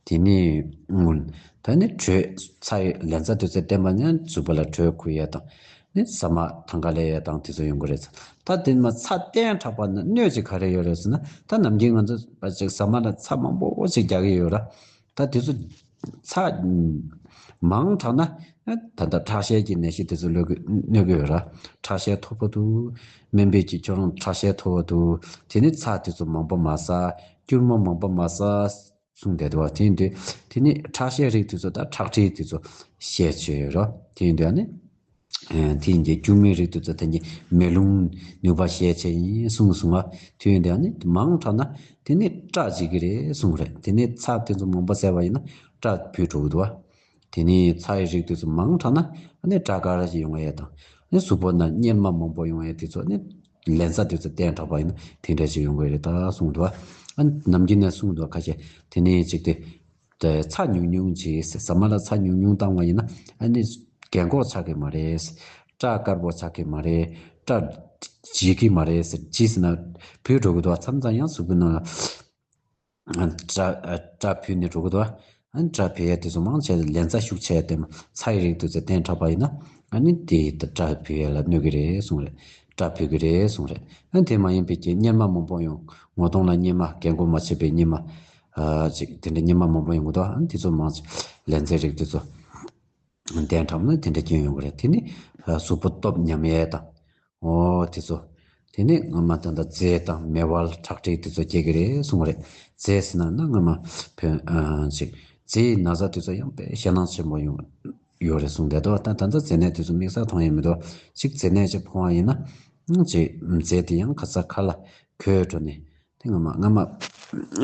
དེ་ནས་རྔུལ། ད་ནི་དྲོད། ཚྭ་ཡི་ལན་ཚྭ་དེ་ཚོ་བསྟེན་པ་ནི་གཟུགས་པོ་ལ་དྲོད་ཁུར་ཡས་དང་། ནི་ཟ་མ་ཐང་ག་ལེན་ཡས་དང་དེ་ཚོ་ཡོང་གི་རེད། ད་དེ་མ་ཚྭ་བསྟེན་དྲགས་པ་ན་གནོད་ཅིག་ག་རེ་ཡོད་རེད་ཟེར་ན། ད་ནམ་རྒྱུན་ང་ཚོ་ཅིག་ཟ་མ་ལ་ཚྭ་མང་པོ་ཅིག་རྒྱག་གི་ཡོད་ར། ད་དེ་ཚོ་ཚྭ་མང་དྲགས་ན་ད་ལྟ་ཁྲག་ཤེད་ཀྱི་ནད་གཞི་དེ་ཚོ་གནོད་གི་གནོད་གི་ཡོད་ར། ཁྲག་ཤེད་མཐོ་པོ་འདུག་སྨན་པས་ཀྱིས་ཁྱོད་རང་ཁྲག་ཤེད་མཐོ་པོ་འདུག་དེ་ནི་ཚྭ་དེ་ཚོ་མང་པོ་མ་ཟ། སྐྱུར་མོ་མང་པོ་མ་ཟ་གསུངས་བསྡད་འདུག་བ། དེ་ཡིན་དུས་དེ་ནི་ཁྲག་ཤེད་རིགས་དེ་ཚོ་དང་ཁྲག་མཁྲིས་དེ་ཚོ་ཤས་ཆེ་ཡོད་ར། དེ་ཡིན་དུས་ཨ་ནི། ཨེ། དེ་ཡིན་གྱི་སྐྱུར་མོའི་རིགས་དེ་ཚོ་དེ་ནི་མེ་རླུང་ནུས་པ་ཤས་ཆེ་ཡིན་གསུངས་སོང་ང་། དེ་ཡིན་དུས་ཨ་ནི་མང་དྲགས་ན་དེ་ནི་སྐྲ་འཇིག་གི་རེད་གསུངས་རེད། དེ་ནི་ཚྭ་དེ་ཚོ་མང་པོ་བཟས་པ་ཡིན་ན་སྐྲ་བུད་འགྲོ་གི་འདུག་བ། དེ་ནི་ཚྭ་ཡི་རིགས་དེ་ཚོ་མང་དྲགས་ན་ཨ་ནི་སྐྲ་དཀར་ཞིག་ཡོང་ཡས་དང་། ཨ་ནི་གཟུགས་པོ་ན་གཉེར་མ་མང་པོ་ཡོང་ཡས་དེ་ཚོ་ནི་ལན་ཚྭ་དེ་ཚོ་བསྟེན་དྲགས་པ་ཡིན་ན་དེ་འདྲ་ཞིག་ཡོང་གི་རེད་ད་གསུངས་འདུག་བ། ཨ་ནི་ནམ་རྒྱུན་ནས་གསུངས་འདུག་བ། ཁ་ཤས་དེ་ནི་གཅིག་དེ། དེ་ཚྭ་ཉུང་ཉུང་བྱས། ཟ་མ་ལ་ཚྭ་ཉུང་ཉུང་བཏང་བ་ཡིན་ན་ཨ་ནི་རྒན་གོག་ཆགས་ཀྱི་མ་རེད། སྐྲ་དཀར་པོ་ཆགས་ཀྱི་མ་རེད། སྐྲ་འཇིག་གི་མ་རེད་ཟེར། ཅི་ཟེར་ན་བུད་འགྲོ་གི་འདུག་བ། མཚམས་མཚམས་ཡང་གཟུགས་པོའི་ནང་ལ་སྐྲ་སྐྲ་བུད་ནས་འགྲོ་གི་འདུག་བ། ཨ་ནི་སྐྲ་བུད་ཡས་དེ་ཚོ་མང་ཆེ་ལན་ཚྭ་ཤུགས་ཆེ་ཡས་དེ་ཚྭ་ཡི་རིགས་དེ་ཚོ་བསྟེན་དྲགས་པ་ཡིན་ན་ཨ་ནི་དེ་སྐྲ་བུད་ཡས་ལ་གནོད་གི་རེད་གསུངས་རེད། སྐྲ་བུད་གི་རེད་གསུངས་རེད། ཨ་ནི་དེ་མ་ཡིན་པའི་གི་གཉེར་མ་མང་པོ་ཡོང་། ངོ་གདོང་ལ་གཉེར་མ། རྒན་གོག་མ་བྱས་པའི་གཉེར་མ། ཨ་ཅིག་དེ་འདྲ་གཉེར་མ་མང་པོ་ཡོང་གི་འདུག་ཨ་ནི་དེ་ཚོ་མང་ཆེ་ལན་ཚྭའི་རིགས་དེ་ཚོ་བསྟེན་དྲགས་ན་དེ་འདྲ་སྐྱོན་ཡོང་གི་རེད། དེ་ནི་ཨ་གཟུགས་པོ་སྟོབས་ཉམས་ཡས་དང་། འོ་དེ་ཚོ། དེ་ནི་སྔ་མ་ད་ལྟ་མཛེ་དང་མེ་དབལ་ཁྲག་མཁྲིས་དེ་ཚོ་སྐྱེ་གི་རེད་གསུངས་རེད། མཛེ་ཟེར་ན་ན་སྔ་མ་བོད་ཨ་ཅིག་མཛེ་ཡི་ན་ཚ་དེ་ཚོ་ཡང་དཔེ་ཞེད་སྣང་ཆེན་པོ་ཡོང་ཡོད་རེད་གསུངས་བསྡད་འདུག་ད་ད་ལྟ་མཛེ་ནད་དེ་ཚོ་དམིགས་བསལ་མཐོང་ཡས་མི་འདུག་ཅིག་མཛེ་ནད་ཅིག་ཕོག་པ་ཡིན་ན་ཅིག་མཛེ་དེ་ཡང་ཁ་ཚ་ཁ་ལ་འགོས་འགྲོ་ནས། དེ་སྔ་མ་སྔ་མ་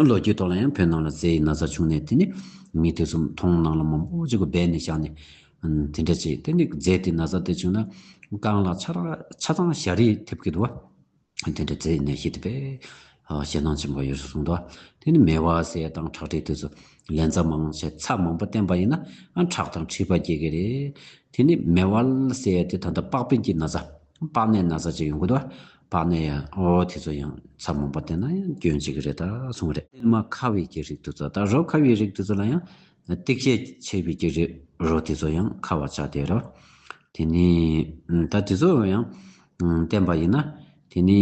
ལོ་རྒྱུས་ཐོག་ལ་ཡང་བོད་ནང་ལ་མཛེ་ཡི་ན་ཚ་བྱུང་ནས། དེ་ནི་མི་དེ་ཚོ་མཐོང་སྣང་ལ་མང་པོ་ཅིག་གིས་སྦས་ནས་བཞག་ནས། དེ་འདྲ་ཅིག་དེ་ནི་མཛེ་དེ་ན་ཚ་དེ་བྱུང་ན་རྐང་ལག་ཆ་ར་ཆ་ཚང་ཞ་རིས་ཐེབས་ཀྱི་འདུག་བ། དེ་འདྲ་མཛེ་ནད་གཞི་དེ་དཔེ་ ཞེད་སྣང་ཆེན་པོ་ཡོད་ཟེར་གསུངས་འདུག་དེ་ནི་མེ་བ་ཟེར་དང་ཁྲག་མཁྲིས་དེ་ཚོ་ལན་ཚྭ་མང་ཆེ་ཚྭ་མང་པོ་བསྟེན་པ་ཡིན་ན་ཨ་ཁྲག་དང་མཁྲིས་པ་སྐྱེ་གི་རེད། དེ་ནི་མེ་བ་ཟེར་དེ་ད་ལྟ་པགས་པའི་གི་ན་ཚ། པགས་ནད་ན་ཚ་ཅིག་ཡོང་གི་འདུག་པགས་ནད་ཡང་ཨོ་དེ་ཚོ་ཡང་ཚྭ་མང་པོ་བསྟེན་ན་ཡང་སྐྱོན་ཅིག་རེད་ད་གསུངས་རེད། ཏིལ་མ་ཁ་བའི་གི་རིགས་དེ་ཚོ་ད་རོ་ཁ་བའི་རིགས་དེ་ཚོ་ལ་ཡང་ཏིག་ཤས་ཆེ་བའི་གི་རིགས་རོ་དེ་ཚོ་ཡང་ཁ་བ་ཆགས་བསྡད་རོ། དེ་ནི་ད་དེ་ཚོ་ཡང་བསྟེན་པ་ཡིན་ན་དེ་ནི་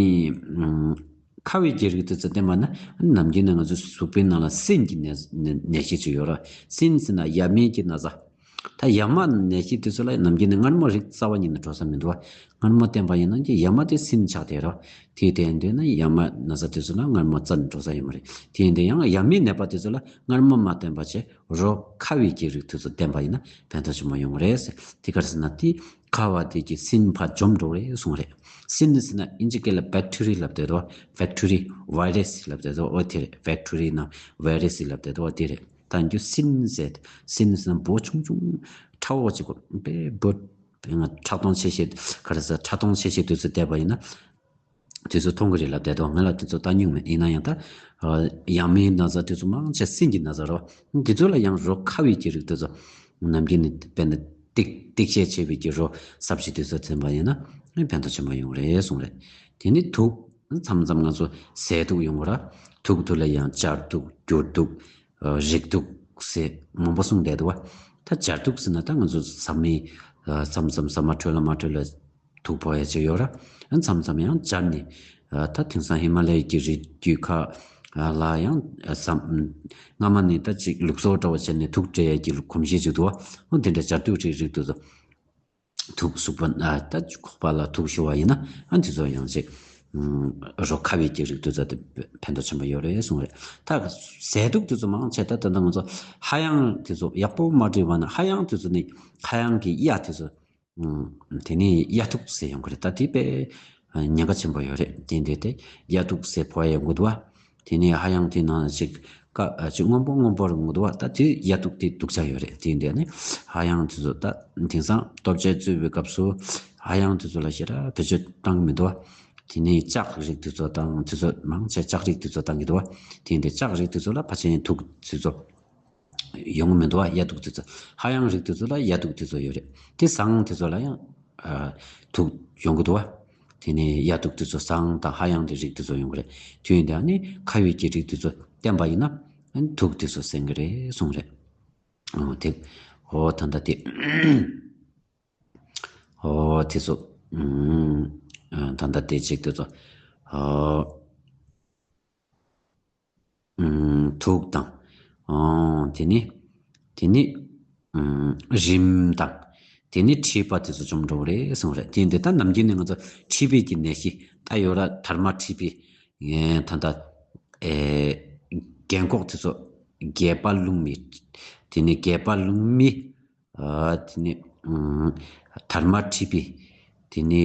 ཁ་བའི་གི་རིགས་དེ་ཚོ་བསྟེན་པ་ན་ནམ་རྒྱུན་ནས་ང་ཚོ་གཟུགས་པོའི་ནང་ལ་སྲིན་གྱི་ནད་ནད་གཞི་ཅིག་ཡོད་རོ། སྲིན་ཟེར་ན་ཡ་མའི་གི་ན་ཚ། ད་ཡ་མ་ནད་གཞི་དེ་ཚོ་ལ་ནམ་རྒྱུན་ནས་མངར་མོ་རིགས་རྩ་བ་ཉིད་ནས་འགྲོ་ས་མི་འདུག་བ། མངར་མོ་བསྟེན་པ་ཡིན་ན་ཀྱི་ཡ་མ་དེ་སྲིན་ཆགས་བསྡད་རོ། དེ་དེ་འདོད་ན་ཡ་མ་ན་ཚ་དེ་ཚོ་ལ་མངར་མོ་རྩ་ནས་འགྲོ་ས་ཡོད་མ་རེད། དེ་འདི་ཡང་ཡ་མའི་ནད་པ་དེ་ཚོ་ལ་མངར་མོ་མ་བསྟེན་པ་བྱས་རོ་ཁ་བའི་གི་རིགས་དེ་ཚོ་བསྟེན་པ་ཡིན་ན་ཕན་ཐོགས་ཆེན་པོ་ཡོང་གི་རེད་ཟེར། དེ་ག་རེ་ཟེར་ན་དེ་ཁ་བ་དེ་གི་སྲིན་ཕར་འཇོམས་འགྲོ་རེད་གསུངས་རེད། སྲིན་ཟེར་ན་ཨིན་ཇི་སྐད་ལ་བེག་ཊི་རི་ལབ་བསྡད་དོ། བེག་ཊི་རི་བྷའི་རེ་སི་ལབ་བསྡད་དོ། ཨོ་དེ་རེད། བེག་ཊི་རི་ན་བྷའི་རེ་སི་ལབ་བསྡད་དོ། ཨོ་དེ་རེད། ད་འགྱུ་སྲིན་ཟེར། སྲིན་ཟེར་ན་འབོ་ཆུང་ཆུང་ཁྲ་བོ་ཅིག་གོ་པའི་འབོ། ཁྲག་འཐུང་ཆེ་ཤེལ་ག་རེ་ཟེར། ཁྲག་འཐུང་ཆེ་ཤེལ་དུས་ཚོད་བལྟས་པ་ཡིན་ན། དུས་ཚོད་མཐོང་གི་རེད་ལབ་བསྡད་དོ། ང་ལ་དུས་ཚོད་ལྟ་མྱོང་མེད། ཡིན་ན་ཡང་ད་ཡང་མིན་ན་ཚ་དུས་ཚོད་མང་ཆེ་སྲིན་གྱི་ན་ཚ་རོ། དུས་ཚོད་ལ་ཡང་རོ་ཁ་བའི་གི་རིགས་དུས་ཚོད་ནམ་རྒྱུན་ནི་དཔེར་ན་ཏིག་ཏིག་ཤས་ཆེ་བའི་གི་རོ་སབ་ཞི་དུས་ཚོད་འཐེན་པ་ཡིན་ན་ཕན་ཐོགས་ཆེན་པོ་ཡོང་རེད་གསུངས་རེད། དེ་ནི་དུག་མཚམས་མཚམས་ང་ཚོ་ཟས་དུག་ཡོང་གི་ར། དུག་དུ་ལ་ཡང་སྦྱར་དུག་འགྱུར་དུག་རིགས་དུག་ཟེར་མང་པོ་གསུངས་བསྡད་འདུག་བ། ད་སྦྱར་དུག་ཟེར་ན་ད་ང་ཚོ་ཟ་མའི་མཚམས་མཚམས་ཟ་མ་འཕྲོད་ལ་མ་འཕྲོད་ལ་དུག་ཕོག་ཡ་ཅིག་ཡོད་ར། མཚམས་མཚམས་ཡང་སྦྱར་ནས་ད་དེང་སང་ཧི་མ་ལ་ཡའི་གི་རི་རྒྱུད་ཁག་ལ་ཡང་ཟ་སྔ་མ་ནས་ད་ཅིག་ལུགས་སྲོལ་འདྲ་བོ་བྱས་ནས་དུག་སྤྲད་ཡ་གི་གོམས་གཤིས་ཅིག་འདུག་བ། འོ་དེ་འདྲ་སྦྱར་དུག་རིགས་རིགས་དུ་ཚོ། དུག་གཟུགས་པོ་ན་ད་ཁོག་པ་ལ་དུག་ཤོར་བ་ཡིན་ན་ཨ་འདི་ཚོ་ཡང་ཅིག་རོ་ཁ་བའི་གི་རིགས་དུ་ཚོ་དེ་ཕན་ཐོགས་ཆེན་པོ་ཡོད་རེད་གསུངས་རེད། ད་ཟས་དུག་དེ་ཚོ་མང་ཆེ་ད་ད་ལྟ་ང་ཚོ་ཧ་ཡང་དེ་ཚོ་ཡག་པོ་མ་བསྒྲིལ་བ་ན་ཧ་ཡང་དེ་ཚོ་ནི་ཧ་ཡང་གི་གཡའ་དེ་ཚོ་དེ་ནི་གཡའ་དུག་ཟེར་ཡོང་གི་རེད། ད་དེ་དཔེ་ཉེན་ཁ་ཆེན་པོ་ཡོད་རེད། དེ་འདྲ་དེ་གཡའ་དུག་ཟེར་ཕོ་ཡ་ཡོང་གི་འདུག་བ། དེ་ནས་ཧ་ཡང་དེ་ནང་ཅིག་ཀ་ཅིག་སྔོན་པོ་སྔོན་པོ་རུ་ངུ་འདུག་བ། ད་དེ་གཡའ་དུག་དེ་དུག་ཆ་ཡོད་རེད། དེ་འདྲ་ནི་ཧ་ཡང་དེ་ཚོ་ད་དེང་སང་ལྟོ་ཆས་བཙོས་པའི་སྐབས་སུ་ཧ་ཡང་དེ་ཚོ་ལ་ཞེ་དྲག་བེད་སྤྱོད་བཏང་གི་མི་འདུག་བ། དེ་ནས་ལྕགས་རིགས་དེ་ཚོ་དང་དེ་ཚོ་མང་ཆེ་ལྕགས་རིགས་དེ་ཚོ་བཏང་གི་འདུག་བ། དེ་འདྲ་ལྕགས་རིགས་དེ་ཚོ་ལ་ཕལ་ཆེར་དུག་དེ་ཚོ་ཡོང་གི་མི་འདུག་བ། གཡའ་དུག་དེ་ཚོ་ཧ་ཡང་རིགས་དེ་ཚོ་ལ་གཡའ་དུག་དེ་ཚོ་ཡོད་རེད། དེ་ཟངས་དེ་ཚོ་ལ་ཡང་ཨ་དུག་ཡོང་གི་འདུག་བ། དེ་ནས་གཡའ་དུག་དེ་ཚོ་ཟངས་དང་ཧ་ཡང་དེ་རིགས་དེ་ཚོ་ཡོང་གི་རེད། དུས་ཡིན་དེ་ཨ་ནི་ཁ་བའི་གི་རིགས་དེ་ཚོ་བསྟེན་པ་ཡིན་ན་ཨ་ནི་དུག་དེ་ཚོ་སེལ་གི་རེད་གསུངས་རེད། ཨོ་དེ་ཨོ་ད་ལྟ་དེ་ཨོ་དེ་ཚོ་ཨུམ་ཨ་ད་ལྟ་དེ་ཅིག་དེ་ཚོ་ཨོ། ཨུམ་དུག་དང་། ཨོ་དེ་ནི་དེ་ནི་ཨུམ་རིམས་དང་། དེ་ནི་མཁྲིས་པ་དེ་ཚོ་བཅོམ་འགྲོ་གི་རེད་གསུངས་རེད། དེ་འདི་ད་ནམ་རྒྱུན་ནས་ང་ཚོ་མཁྲིས་པའི་གི་ནད་གཞི་ད་ཡོད་ར། དར་མ་མཁྲིས་པའི་ཨེ་ད་ལྟ་ཨེ་རྒན་གོག་དེ་ཚོ་རྒས་པ་རླུང་མི། དེ་ནི་རྒས་པ་རླུང་མི། ཨ་དེ་ནི་ཨུམ་དར་མ་མཁྲིས་པའི། དེ་ནི་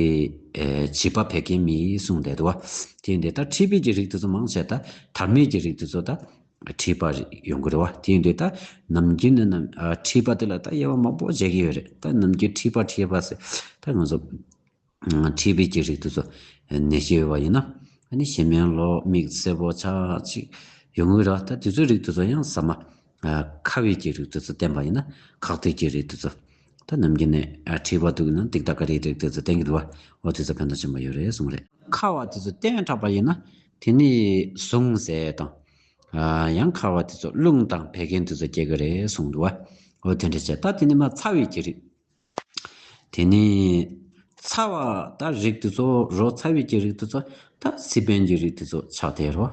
ཨེ་བྱིས་པ་བད་ཀན་མི་གསུངས་བསྡད་འདུག་བ། དེ་འདི་ལྟར་མཁྲིས་པའི་གི་རིགས་དེ་ཚོ་མང་ཆེ་ད་དར་མའི་གི་རིགས་དེ་ཚོ་ད་མཁྲིས་པ་ཡོང་གི་རེད་བ། དེ་འདི་ད་ནམ་རྒྱུན་ནས་ནམ་ཨ་མཁྲིས་པ་དེ་ལ་ད་དབྱེ་བ་མང་པོ་འབྱེད་ཀྱི་ཡོད་རེད། ད་ནམ་རྒྱུན་མཁྲིས་པ་མཁྲིས་པ་ཟེར་ད་ང་ཚོ་མཁྲིས་པའི་གི་རིགས་དེ་ཚོ་ནད་གཞི་ཡོད་པ་ཡིན་ན་ཨ་ནི་ཞེ་མེར་ལོག་མིག་སེར་པོ་ཆགས་ཅིག་ཡོང་གི་རེད་བ། ད་དེ་ཚོའི་རིགས་དེ་ཚོ་ཡང་ཟ་མ་ཨ་ཁ་བའི་གི་རིགས་དེ་ཚོ་བསྟེན་པ་ཡིན་ན་ཁག་ཏིག་གི་རིགས་དེ་ཚོ་ད་ནམ་རྒྱུན་ནས་ཨ་མཁྲིས་པ་འདུག་ན་ཏིག་ཏག་ཀ་རིགས་རིགས་དེ་ཚོ་བསྟེན་གི་འདུག་བ། འོ་དེ་ཚོ་ཕན་ཐོགས་ཆེན་པོ་ཡོད་རེད་གསུངས་རེད། ཁ་བ་དེ་ཚོ་བསྟེན་དྲགས་པ་ཡིན་ན་དེ་ནི་ཟུངས་ཟད་དང་། ཨ་ཡང་ཁ་བ་དེ་ཚོ་རླུང་དང་བད་ཀན་དེ་ཚོ་སྐྱེ་གི་རེད་གསུངས་འདུག་བ། འོ་དེ་འདྲ་བྱས། ད་དེ་ནི་མ་ཚ་བའི་གི་རིགས། དེ་ནི་ཚ་བ་ད་རིགས་དེ་ཚོ་རོ་ཚ་བའི་གི་རིགས་དེ་ཚོ་ད་སི་པན་གྱི་རིགས་དེ་ཚོ་ཆགས་བསྡད་རོ།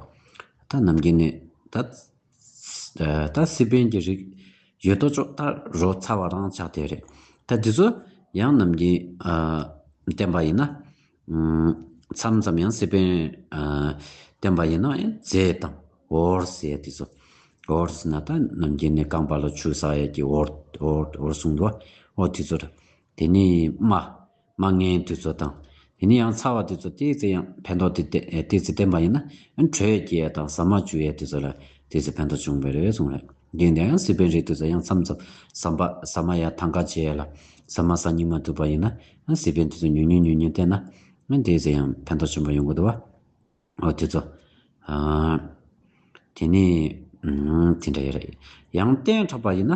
ད་ནམ་རྒྱུན་ནས་ད་ད་སི་པན་གྱི་རིགས་ཡོད་དོ་ཅོག་ད་རོ་ཚ་བ་རང་ཆགས་བསྡད་རེད། ད་དེ་ཚོ་ཡང་ནམ་རྒྱུན་ཨ་བསྟེན་པ་ཡིན་ན་ཨུམ་མཚམས་མཚམས་ཡང་སི་པན་ཨ་བསྟེན་པ་ཡིན་ན་ཡང་རྫས་དང་འོར་ཟེར་དེ་ཚོ། འོར་ཟེར་ན་ད་ནམ་རྒྱུན་ནས་རྐང་པ་ལ་ཆུ་ཟག་ཡས་ཀྱི་འོར་འོར་འོར་གསུངས་འདུག་འོ་དེ་ཚོ་རེད། དེ་ནས་རྨ། རྨ་ངན་དེ་ཚོ་དང་། དེ་ནས་ཡང་ཚ་བ་དེ་ཚོ་ཏོག་ཙམ་ཡང་ཕན་ཐོགས་དེ་ཏོག་ཙམ་བསྟེན་པ་ཡིན་ན་ཡང་དྲོད་སྐྱེད་ཡས་དང་ཟ་མ་བཅུག་ཡས་དེ་ཚོ་ལ་ཏོག་ཙམ་ཕན་ཐོགས་བྱུང་བ་རེད་གསུངས་རེད། དེ་འདྲ་ཡང་སི་པན་རིགས་དེ་ཚོ་ཡང་མཚམས་མཚམས་ཟ་མ་ཟ་མ་ཡ་ཐང་ཀ་བྱས་ཡས་ལ་ཟ་མ་ཟ་སྙིང་མ་འདོད་པ་ཡིན་ན་ཡང་སི་པན་དེ་ཚོ་ཉུང་ཉུང་ཉུང་ཉུང་བསྟེན་ན་ཡང་ཏོག་ཙམ་ཡང་ཕན་ཐོགས་ཆེན་པོ་ཡོང་གི་འདུག་བ། འོ་དེ་ཚོ། ཨ། དེ་ནས་ཨུམ་དེ་འདྲ་ཡོད་རེད། ཡང་བསྟན་དྲགས་པ་ཡིན་ན་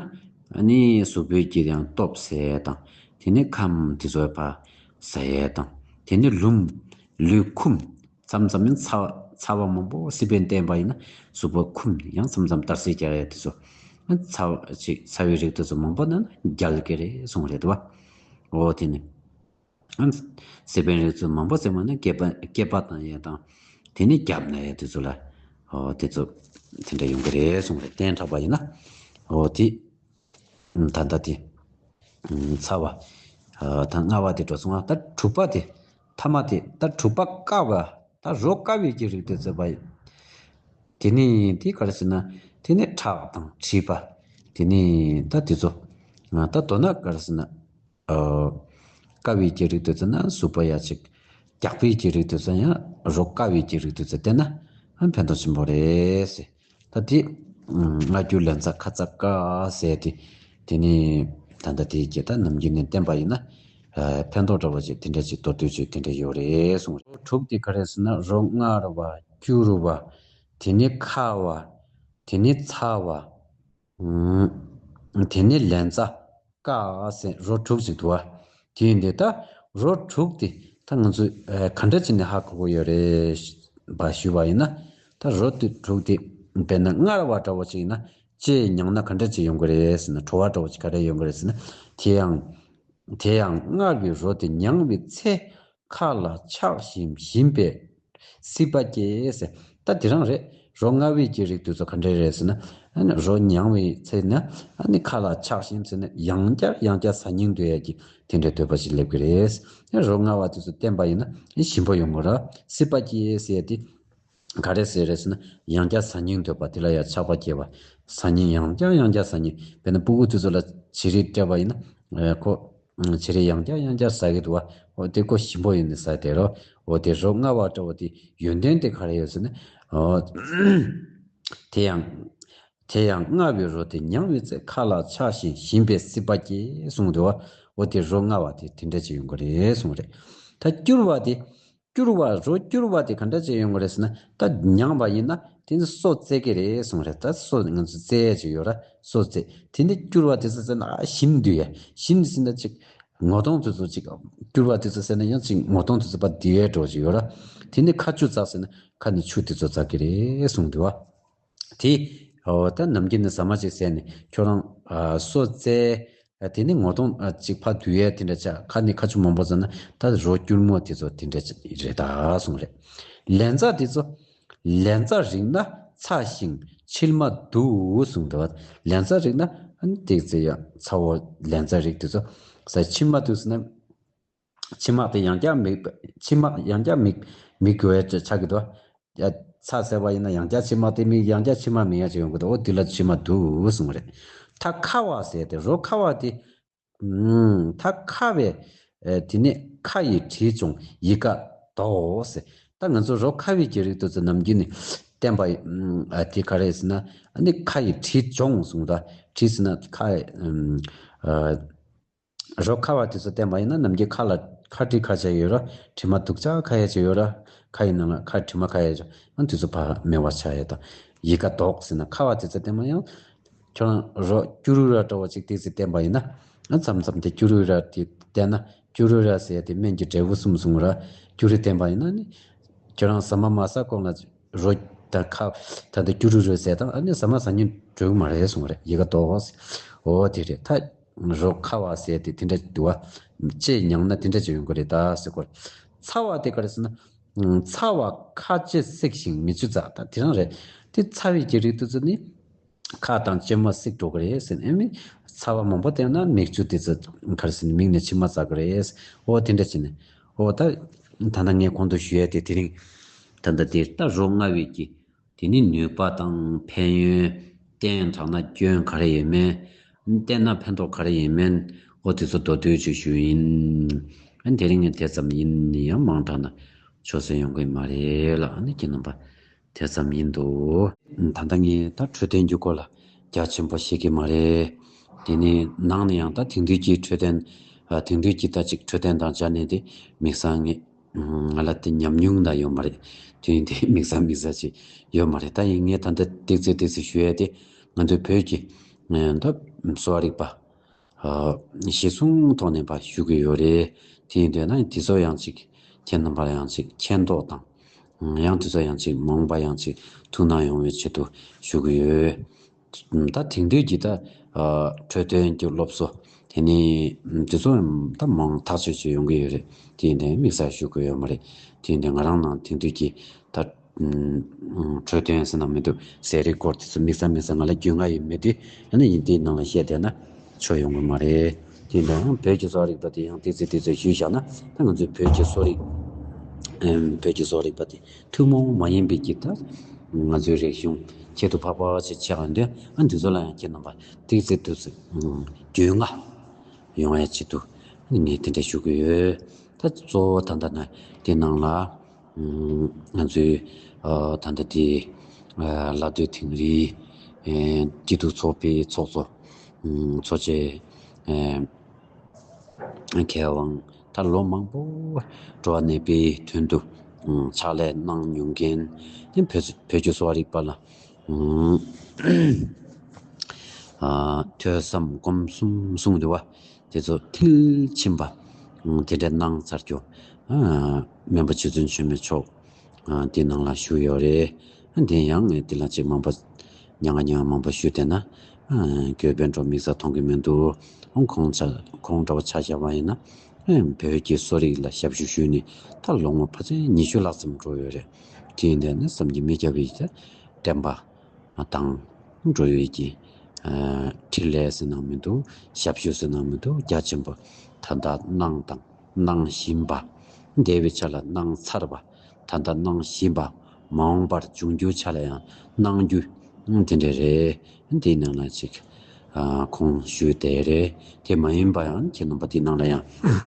ཨ་ནི་གཟུགས་པོའི་དཀྱིལ་ཡང་སྟོབས་ཟེར་དང་། དེ་ནས་ཁམས་དེ་ཚོ་ཕར་ཟ་ཡས་དང་། དེ་ནས་ལུམ། ལུས་ཁུམ། མཚམས་མཚམས་ཡང་ཚ་ཚ་བ་མང་པོ་སྲིད་པས་བསྟན་པ་ཡིན་ན་གཟུགས་པོ་ཁུམ། ཡང་མཚམས་མཚམས་འདར་སིག་རྒྱག་ཡས་དེ་ཚོ། ཚ་བ་ཅིག་ཚ་བའི་རིགས་དེ་ཚོ་མང་པོ་ན་ན་རྒྱལ་གི་རེད་གསུངས་རེད་དོ། འོ་དེ་ནི། སེ་པན་རིགས་ཚོ་མང་པོ་ཟེར་མ་ན་སྐེད་པ་སྐེད་པ་བཏང་ཡས་དང་། དེ་ནི་རྒྱབ་ན་ཡས་དེ་ཚོ་ལ། འོ་དེ་ཚོ་དེ་འདྲ་ཡོང་གི་རེད་གསུངས་རེད། བསྟན་དྲགས་པ་ཡིན་ན། འོ་དེ། ད་ལྟ་དེ། ཚ་བ། ད་ལྔ་བ་དེ་འགྲོ་སོང་ང་། ད་དྲུག་པ་དེ། ཐ་མ་དེ། ད་དྲུག་པ་བསྐ་བ། ད་རོ་བསྐ་བའི་གི་རིགས་དེ་ཚོ་བ། དེ་ནི་དེ་ག་རེ་ཟེར་ན། དེ་ནི་ཁྲག་དང་མཁྲིས་པ། དེ་ནི་ད་དེ་ཚོ། ད་མདོར་ན་ག་རེ་ཟེར་ན། ཨ། བསྐ་བའི་གི་རིགས་དེ་ཚོ་ན་གཟུགས་པོ་ཡ་ཅིག་རྒྱགས་པའི་གི་རིགས་དེ་ཚོ་ཡང་རོ་བསྐ་བའི་གི་རིགས་དེ་ཚོ་བསྟན་ན་ཨ་ཕན་ཐོགས་ཆེན་པོ་རེད་ཟེར། ད་དེ་སྔ་འགྱུར་ལན་ཚྭ་ཁ་ཚ་བསྐ་ཟེར་དེ། དེ་ནི་ད་ལྟ་དེའི་གི་ད་ནམ་རྒྱུན་ནས་བསྟན་པ་ཡིན་ན་ཨ་ཕན་ཐོགས་འདྲ་བོ་ཅིག་དེ་འདྲ་ཅིག་མདོར་བསྡུས་ཅིག་དེ་འདྲ་ཡོད་རེད་གསུངས། རོ་དྲུག་དེ་ག་རེ་ཟེར་ན། རོ་མངར་བ། སྐྱུར་བ། དེ་ནི་ཁ་བ། དེ་ནི་ཚ་བ། ཨུམ། དེ་ནི་ལན་ཚྭ་བསྐ་ཟེར་རོ་དྲུག་ཅིག་འདུག་བ། དེ་ཡིན་དུས་ད་རོ་དྲུག་དེ་ད་ང་ཚོས་ཨ་ག་འདྲ་བྱས་ནས་ཧ་གོ་གི་ཡོད་རེད་པ་ཞུས་པ་ཡིན་ན། ད་རོ་དེ་དྲུག་དེ་དཔེར་ན་མངར་བ་འདྲ་བོ་ཅིག་ཡིན་ན་ལྕེས་མྱངས་ན་ག་འདྲ་ཅིག་ཡོང་གི་རེད་ཟེར་ན། བྲོ་བ་འདྲ་བོ་ཅིག་ག་རེ་ཡོང་གི་རེད་ཟེར་ན། དེ་ཡང་དེ་ཡང་མངར་བའི་རོ་དེ་མྱང་བའི་ཚེ། ཁ་ལ་ཆགས་ཤིང་ཞིམ་པའི་སྲིད་པ་སྐྱེ་ཟེར། ད་དེ་རང་རེད། རོ་མངར་བའི་གི་རིགས་དེ་ཚོ་ག་འདྲ་རེད་ཟེར་ན། ཨ་ནི་རོ་མྱང་བའི་ཚེ་ན་ཨ་ནི་ཁ་ལ་ཆགས་ཤིང་ཟེར་ན་ཡང་བསྐྱར་ཡང་བསྐྱར་ཟ་སྙིང་འདོད་ཡ་གི་དེ་འདྲའི་འདོད་པ་ཞིག་སླེབས་ཀྱི་རེད། ཨ་རོ་མངར་བ་དེ་ཚོ་བསྟེན་པ་ཡིན་ན་ཨ་ཞིམ་པོ་ཡོང་གི་རེད། སྲིད་པ་སྐྱེ་ཟེར་ཡ་དེ་ག་རེ་ཟེར་རེད་ཟེར་ན། ཡང་བསྐྱར་ཟ་སྙིང་འདོད་པ་དེ་ལ་ཡང་ཆགས་པ་སྐྱེ་བ། ཟ་སྙིང་ཡང་བསྐྱར་ཡང་བསྐྱར་ཟ་སྙིང་། དཔེར་ན་སྤུ་གུ་དེ་ཚོ་ལ་བྱི་རིལ་སྤྲད་པ་ཡིན་ན། ཨ་ཁོ། བྱི་རིལ་ཡང་བསྐྱར་ཡང་བསྐྱར་ཟ་གི་འདུག་བ། འོ་དེ་ཁོ་ཞིམ་པོ་ཡིན་ནི་ཟ་དེ་རོ། འོ་དེ་རོ་མངར་བ་འདྲ་བོ་དེ་ཡོན་ཏན་དེ་ག་རེ་ཡོད་ཟེར་ན། འོ། དེ་ཡང་། དེ་ཡང་མངར་བའི་རོ་དེ་མྱང་བའི་ཚེ། ཁ་ལ་ཆགས་ཤིང་ཞིམ་པའི་སྲིད་པ་སྐྱེ་གསུངས་འདུག་བ། འོ་དེ་རོ་མངར་བ་དེ་དེ་འདྲ་ཅིག་ཡོང་གི་རེད་གསུངས་རེད། ད་སྐྱུར་བ་དེ། སྐྱུར་བ། རོ་སྐྱུར་བ་དེ་ག་འདྲ་ཅིག་ཡོང་གི་རེད་ཟེར་ན། ད་མྱངས་པ་ཡིན་ན་དེ་ནི་སོ་བཙལ་གི་རེད་གསུངས་རེད། ད་སོ་ང་ཚོ་བཙལ་ཡས་ཅིག་ཡོད་ར། སོ་བཙལ། དེ་ནི་སྐྱུར་བ་དེ་ཚོ་བཙལ་ན་ཨ་ཞིམ་འདུག་ཡ། ཞིམ་ཟེར་ན་ཅིག་ངོ་གདོང་དེ་ཚོ་ཅིག་སྐྱུར་བ་དེ་ཚོ་བཙལ་ན་ཡང་ཅིག་ངོ་གདོང་དེ་ཚོ་ཕར་བསྡུ་ཡས་འགྲོ་ཅིག་ཡོད་ར། དེ་ནི་ཁ་ཆུ་འཛག་ཟེར་ན་ཁ་ནི་ཆུ་དེ་ཚོ་འཛག་གི་རེད་གསུངས་འདུག་བ། དེ། འོ་ད་ནམ་རྒྱུན་ནས་ཟ་མ་ཅིག་ཟས་ནས་ཁྱོད་རང་ཨ་སོ་བཙལ། ཨ་དེ་ནི་ངོ་གདོང་ཨ་ཅིག་ཕར་བསྡུ་ཡས་དེ་འདྲ་ཆགས། ཁ་ནི་ཁ་ཆུ་མང་པོ་ཟ་ན་ད་རོ་སྐྱུར་མོ་དེ་ཚོ་དེ་འདྲ་ཅིག་རེད་ད་གསུངས་རེད། ལན་ཚྭ་དེ་ཚོ། ལན་ཚྭ་རིགས་ན་ཚ་ཞིང་མཆིལ་མ་འདུ་གསུངས་འདུག་བ། ལན་ཚྭ་རིགས་ན་ཨ་ནི་ཏོག་ཙམ་ཡང་ཚ་བོ། ལན་ཚྭ་རིགས་དེ་ཚོ་ཟ། མཆིལ་མ་འདུ་ཟེར་ན། མཆིལ་མ་དེ་ཡང་བསྐྱར་མིག་མཆིལ་མ་ཡང་བསྐྱར་མིག་མིག་དགོས་ཡ་ཆགས་ཀྱི་འདུག་ཡ། ཚྭ་ཟས་པ་ཡིན་ན་ཡང་བསྐྱར་མཆིལ་མ་དེ་མིག་ཡང་བསྐྱར་མཆིལ་མ་མིད་ཡ་ཅིག་ཡོང་གི་འདུག་འོ་དེ་ལ་མཆིལ་མ་འདུ་གསུངས་རེད། ད་ཁ་བ་ཟེར་ཏེ་རོ་ཁ་བ་དེ། ཨུམ། ད་ཁ་བས། ཨེ་དེ་ནས་ཁ་ཡི་དྲི་བྱུང་ཡི་ག་ལྡོག་ཟེར། ད་ང་ཚོ་རོ་ཁ་བའི་གི་རིགས་དེ་ཚོ་ནམ་རྒྱུན་ནས་བསྟེན་པ་ཡི། ཨ་དེ་ག་རེ་ཟེར་ན། ཨ་ནི་ཁ་ཡི་དྲི་བྱུང་གསུངས། ད་དྲི་ཟེར་ན་ཁ། ཨུམ། ཨ། རོ་ཁ་བ་དེ་ཚོ་བསྟེན་པ་ཡིན་ན་ནམ་རྒྱུན་ཁ་ལ་ཁ་དྲི་ཁ་ཆེ་ཡོད་ར། དྲི་མ་སྡུག་ཅག་ཁ་ཡ་ཅིག་ཡོད་ར། ཁ་ཡི་ནང་ལ་ཁ་དྲི་མ་ཁ་ཡ་ཅིག་ཨ་དེ་ཚོ་ཕར་མེད་པ་ཆགས་ཡ་དང་། ཡི་ག་ལྡོག་ཟེར་ན་ཁ་བ་དེ་ཚོ་བསྟེན་པ་ཡང་། ཁྱོད་རང་རོ་སྐྱུ་རུ་ར་འདྲ་བོ་ཅིག་ཏོག་ཙམ་བསྟེན་པ་ཡིན་ན། ཨ་མཚམས་མཚམས་དེ་སྐྱུ་རུ་ར་དེ་བསྟེན་ན། སྐྱུ་རུ་ར་ཟེར་ཡ་དེ་སྨན་གྱི་འབྲས་བུ་གསུམ་གསུངས་ར། སྐྱུ་རུ་བསྟེན་པ་ཡིན་ན་ནི། ཁྱོད་རང་ཟ་མ་མ་ཟ་གོང་ལ་རོ་དང་ཁ། ད་ལྟ་སྐྱུ་རུ་རུ་ཟས་དང་ཨ་ནི་ཟ་མ་ཟ་སྙིང་འདོད་ཀྱི་མ་རེད་གསུངས་རེད། ཡི་ག་ལྡོག་ཟེར། འོ་དེ་རེད། ད་རོ་ཁ་བ་ཟས་དེ་དེ་འདྲ་འདུག་བ། ལྕེ་མྱངས་ན་དེ་འདྲ་ཅིག་ཡོང་གི་རེད་ད་ཟེར་གོ། ཚ་བ་དེ་ག་རེ་ཟེར་ན། ཚ་བ་ཁ་ལྕེ་བསྲེགས་ཤིང་མིག་ཆུ་འཛག་ད་དེ་རང་རེད། དེ་ཚ་བའི་གི་རིགས་དེ་ཚོ་ནི། ཁ་དང་ལྕེ་མ་བསྲེགས་འགྲོ་གི་རེད་ཟེར་ནས་ཨ་ནི། ཚ་བ་མང་པོ་བསྟེན་ན་མིག་ཆུ་དེ་ཚོ་ག་རེ་ཟེར་ན་མིག་ནས་མཆི་མ་འཛག་གི་རེད། འོ་དེ་འདྲ་བྱས་ནས། འོ་ད། ད་ལྟ་ངས་གོང་དུ་ཞུ་ཡས་དེ་དེ་རིང་། ད་ལྟ་དེ་ད་རོ་མངར་བའི་གི། དེ་ནི་ནུས་པ་དང་ཕན་ཡོན། བསྟེན་དྲགས་ན་སྐྱོན་ག་རེ་ཡོད་མེད། བསྟེན་ན་ཕན་ཐོགས་ག་རེ་ཡོད་མེད། འོ་དེ་ཚོ་མདོར་བསྡུས་ཅིག་ཞུ་ཡིན། ཨ་དེ་རིང་ངས་དེ་ཙམ་ཡིན། ཡང་མང་དྲགས་ན་ཆོད་སེམས་ཡོང་གི་མ་རེད་ལ། ཨ་ནི་ཁྱེད་རྣམ་པ། དེ་ཙམ་ཡིན་འདུག་ད་ལྟ་ངས་ད་འཕྲོད་བསྟེན་གྱི་སྐོར་ལ་རྒྱ་ཆེན་པོ་བཤད་ཀྱི་མ་རེད། དེ་ནས་ནང་ནས་ཡང་ད་དེང་དུས་ཀྱི་འཕྲོད་བསྟེན། ཨ་དེང་དུས་ཀྱི་ད་ཅིག་འཕྲོད་བསྟེན་དང་སྦྱར་ནས་དེ་དམིགས་བསལ་ངས་ ང་ལ་དེ་ཉམས་མྱོང་ད་ཡོད་མ་རེད། དུས་དེ་དམིགས་བསལ་དམིགས་བསལ་ཅིག་ཡོད་མ་རེད། ད་ཡིན་ངས་ད་ལྟ་ཏིག་ཙེ་ཏིག་ཙེ་ཞུ་ཡ་དེ་ང་ཚོའི་བོད་ཀྱི་ད་གསོ་བ་རིག་པ་གཞི་བཟུང་ཐོག་ནས་ཕར་ཞུ་གི་ཡོད་རེད། དེ་ཡིན་དུས་ན་དེ་ཚོ་ཡང་ཅིག་ཁྱེད་རྣམ་པར་ཡང་ཅིག་མཁྱེན་རྟོགས་དང་། ཡང་དེ་ཚོ་ཡང་ཅིག་མ་འོངས་པ་ཡང་ཅིག་ཐུགས་སྣང་ཡོང་བའི་ཆེད་དུ་ཞུ་གི་ཡོད། ད་དེང་དུས་ཀྱི་ད་འཕྲོད་བསྟེན་གྱི་སློབ་གསོ་དེ་ནི་དེ་ཚོ་ད་མང་ཐག་ཆོད་ཆོད་ཡོང་གི་ཡོད་རེད། དེ་ཡིན་དུས་དམིགས་བསལ་ཞུ་དགོས་ཡོད་མ་རེད། དེ་ཡིན་དུས་ང་རང་ནང་དེང་དུས་ཀྱི་ད་འཕྲོད་བསྟེན་ཟེར་ན་མི་འདུག་ཟས་རིགས་སྐོར་དེ་ཚོ་དམིགས་བསལ་དམིགས་བསལ་ང་ལ་རྒྱུས་མངའ་ཡོད་མེད་དེ་ཨ་ནི་ཡིན་དེའི་ནང་ལ་བཤད་བསྡད་ན་ཆོ་ཡོང་གི་མ་རེད། དེ་འདྲ་ཡང་བོད་ཀྱི་གསོ་རིག་པ་དེ་ཡང་ཏིག་ཙེ་ཏིག་ཙེ་ཞུས་བཞག་ན་ད་ང་ཚོའི་བོད་ཀྱི་གསོ་རིག་ཨེམ་བོད་ཀྱི་གསོ་རིག་པ་དེ་ཐུན་མོང་མ་ཡིན་པའི་གི་ད་ང་ཚོའི་རིག་གཞུང་ཁྱད་དུ་འཕགས་པ་ཞིག་ཆགས་ཡོང་དུས་ཨ་འདི་ཚོ་ལ་ཡང་ཁྱེད་རྣམ་པ་ཏིག་ཙེ་ཏིག་ཙེ་རྒྱུས་མངའ་ཡོང་ཡ་ཆེད་དུ་ངས་དེ་འདྲ་ཞུ་གི་ཡོད། ད་གཙོ་བོ་ད་ལྟ་ན་དེ་ནང་ལ་ང་ཚོའི་ད་ལྟ་དེ་ལ་སྟོད་དིང་རིའི་སྐྱིད་སྡུག་ཚོགས་པའི་ཚོགས་གཙོ་ཚོགས་གཙོ་མཁས་དབང་ད་ལོ་མང་པོ་འགྲོ་བ་ནད་པའི་དོན་དུ་ཕྱག་ལས་གནང་མྱོང་མཁན་དེ་བོད་བོད་ཀྱི་གསོ་བ་རིག་པ་ལ་ཐོས་བསམ་སྒོམ་གསུམ་གསུངས་འདུག་བ། དེ་ཚོ་མཐིལ་ཕྱིན་པ་དེ་འདྲ་གནང་ཚར་རྒྱུ་སྨན་པ་ཆོས་བཙུན་ཆོས་མེད་མཆོག་དེ་ནང་ལ་བཞུགས་ཡོད་རེད། དེ་ཡང་ངས་དེ་ལ་ཅིག་མང་པོ་ཉག་ཉག་མང་པོ་ཞུས་བསྡད་ན་གྱོད་དཔོན་འགྲོ་དམིགས་བསལ་མཐོང་གི་མི་འདུག་ཁོང་ཆ་ཁོང་འདྲ་བོ་ཆ་བཞག་པ་ཡིན་ན་བོད་ཀྱི་གསོ་རིག་ལ་ཞབས་ཞུ་ཞུས་ནས་ད་ལོ་ངོ་ཕལ་ཆེར་ཉི་ཤུ་ལྷག་ཙམ་འགྲོ་ཡོད་རེད། དེ་ཡིན་དུས་ནི་བསམ་གྱིས་མི་ཁྱབ་པའི་བསྟན་པ་དང་འགྲོ་བའི་གི་འཕྲིན་ལས་ཟེར་ན་མི་འདུག་ཞབས་ཞུ་ཟེར་ན་མི་འདུག་རྒྱ་ཆེན་པོ་ད་ལྟ་གནང་དང་གནང་བཞིན་པ། འདས་པའི་ཆ་ལ་གནང་ཚར་བ། ད་ལྟ་གནང་བཞིན་པ། མ་འོངས་པར་འབྱུང་འགྱུར་ཆ་ལ་ཡང་གནང་རྒྱུ་དེ་འདྲ་རེད། འདིའི་ནང་ལ་ཅིག་ཁོང་ཞུས་བསྡད་རེད། དེ་མ་ཡིན་པ་ཡང་ཁྱེད་རྣམ་པ་འདི་ནང་ལ་ཡང་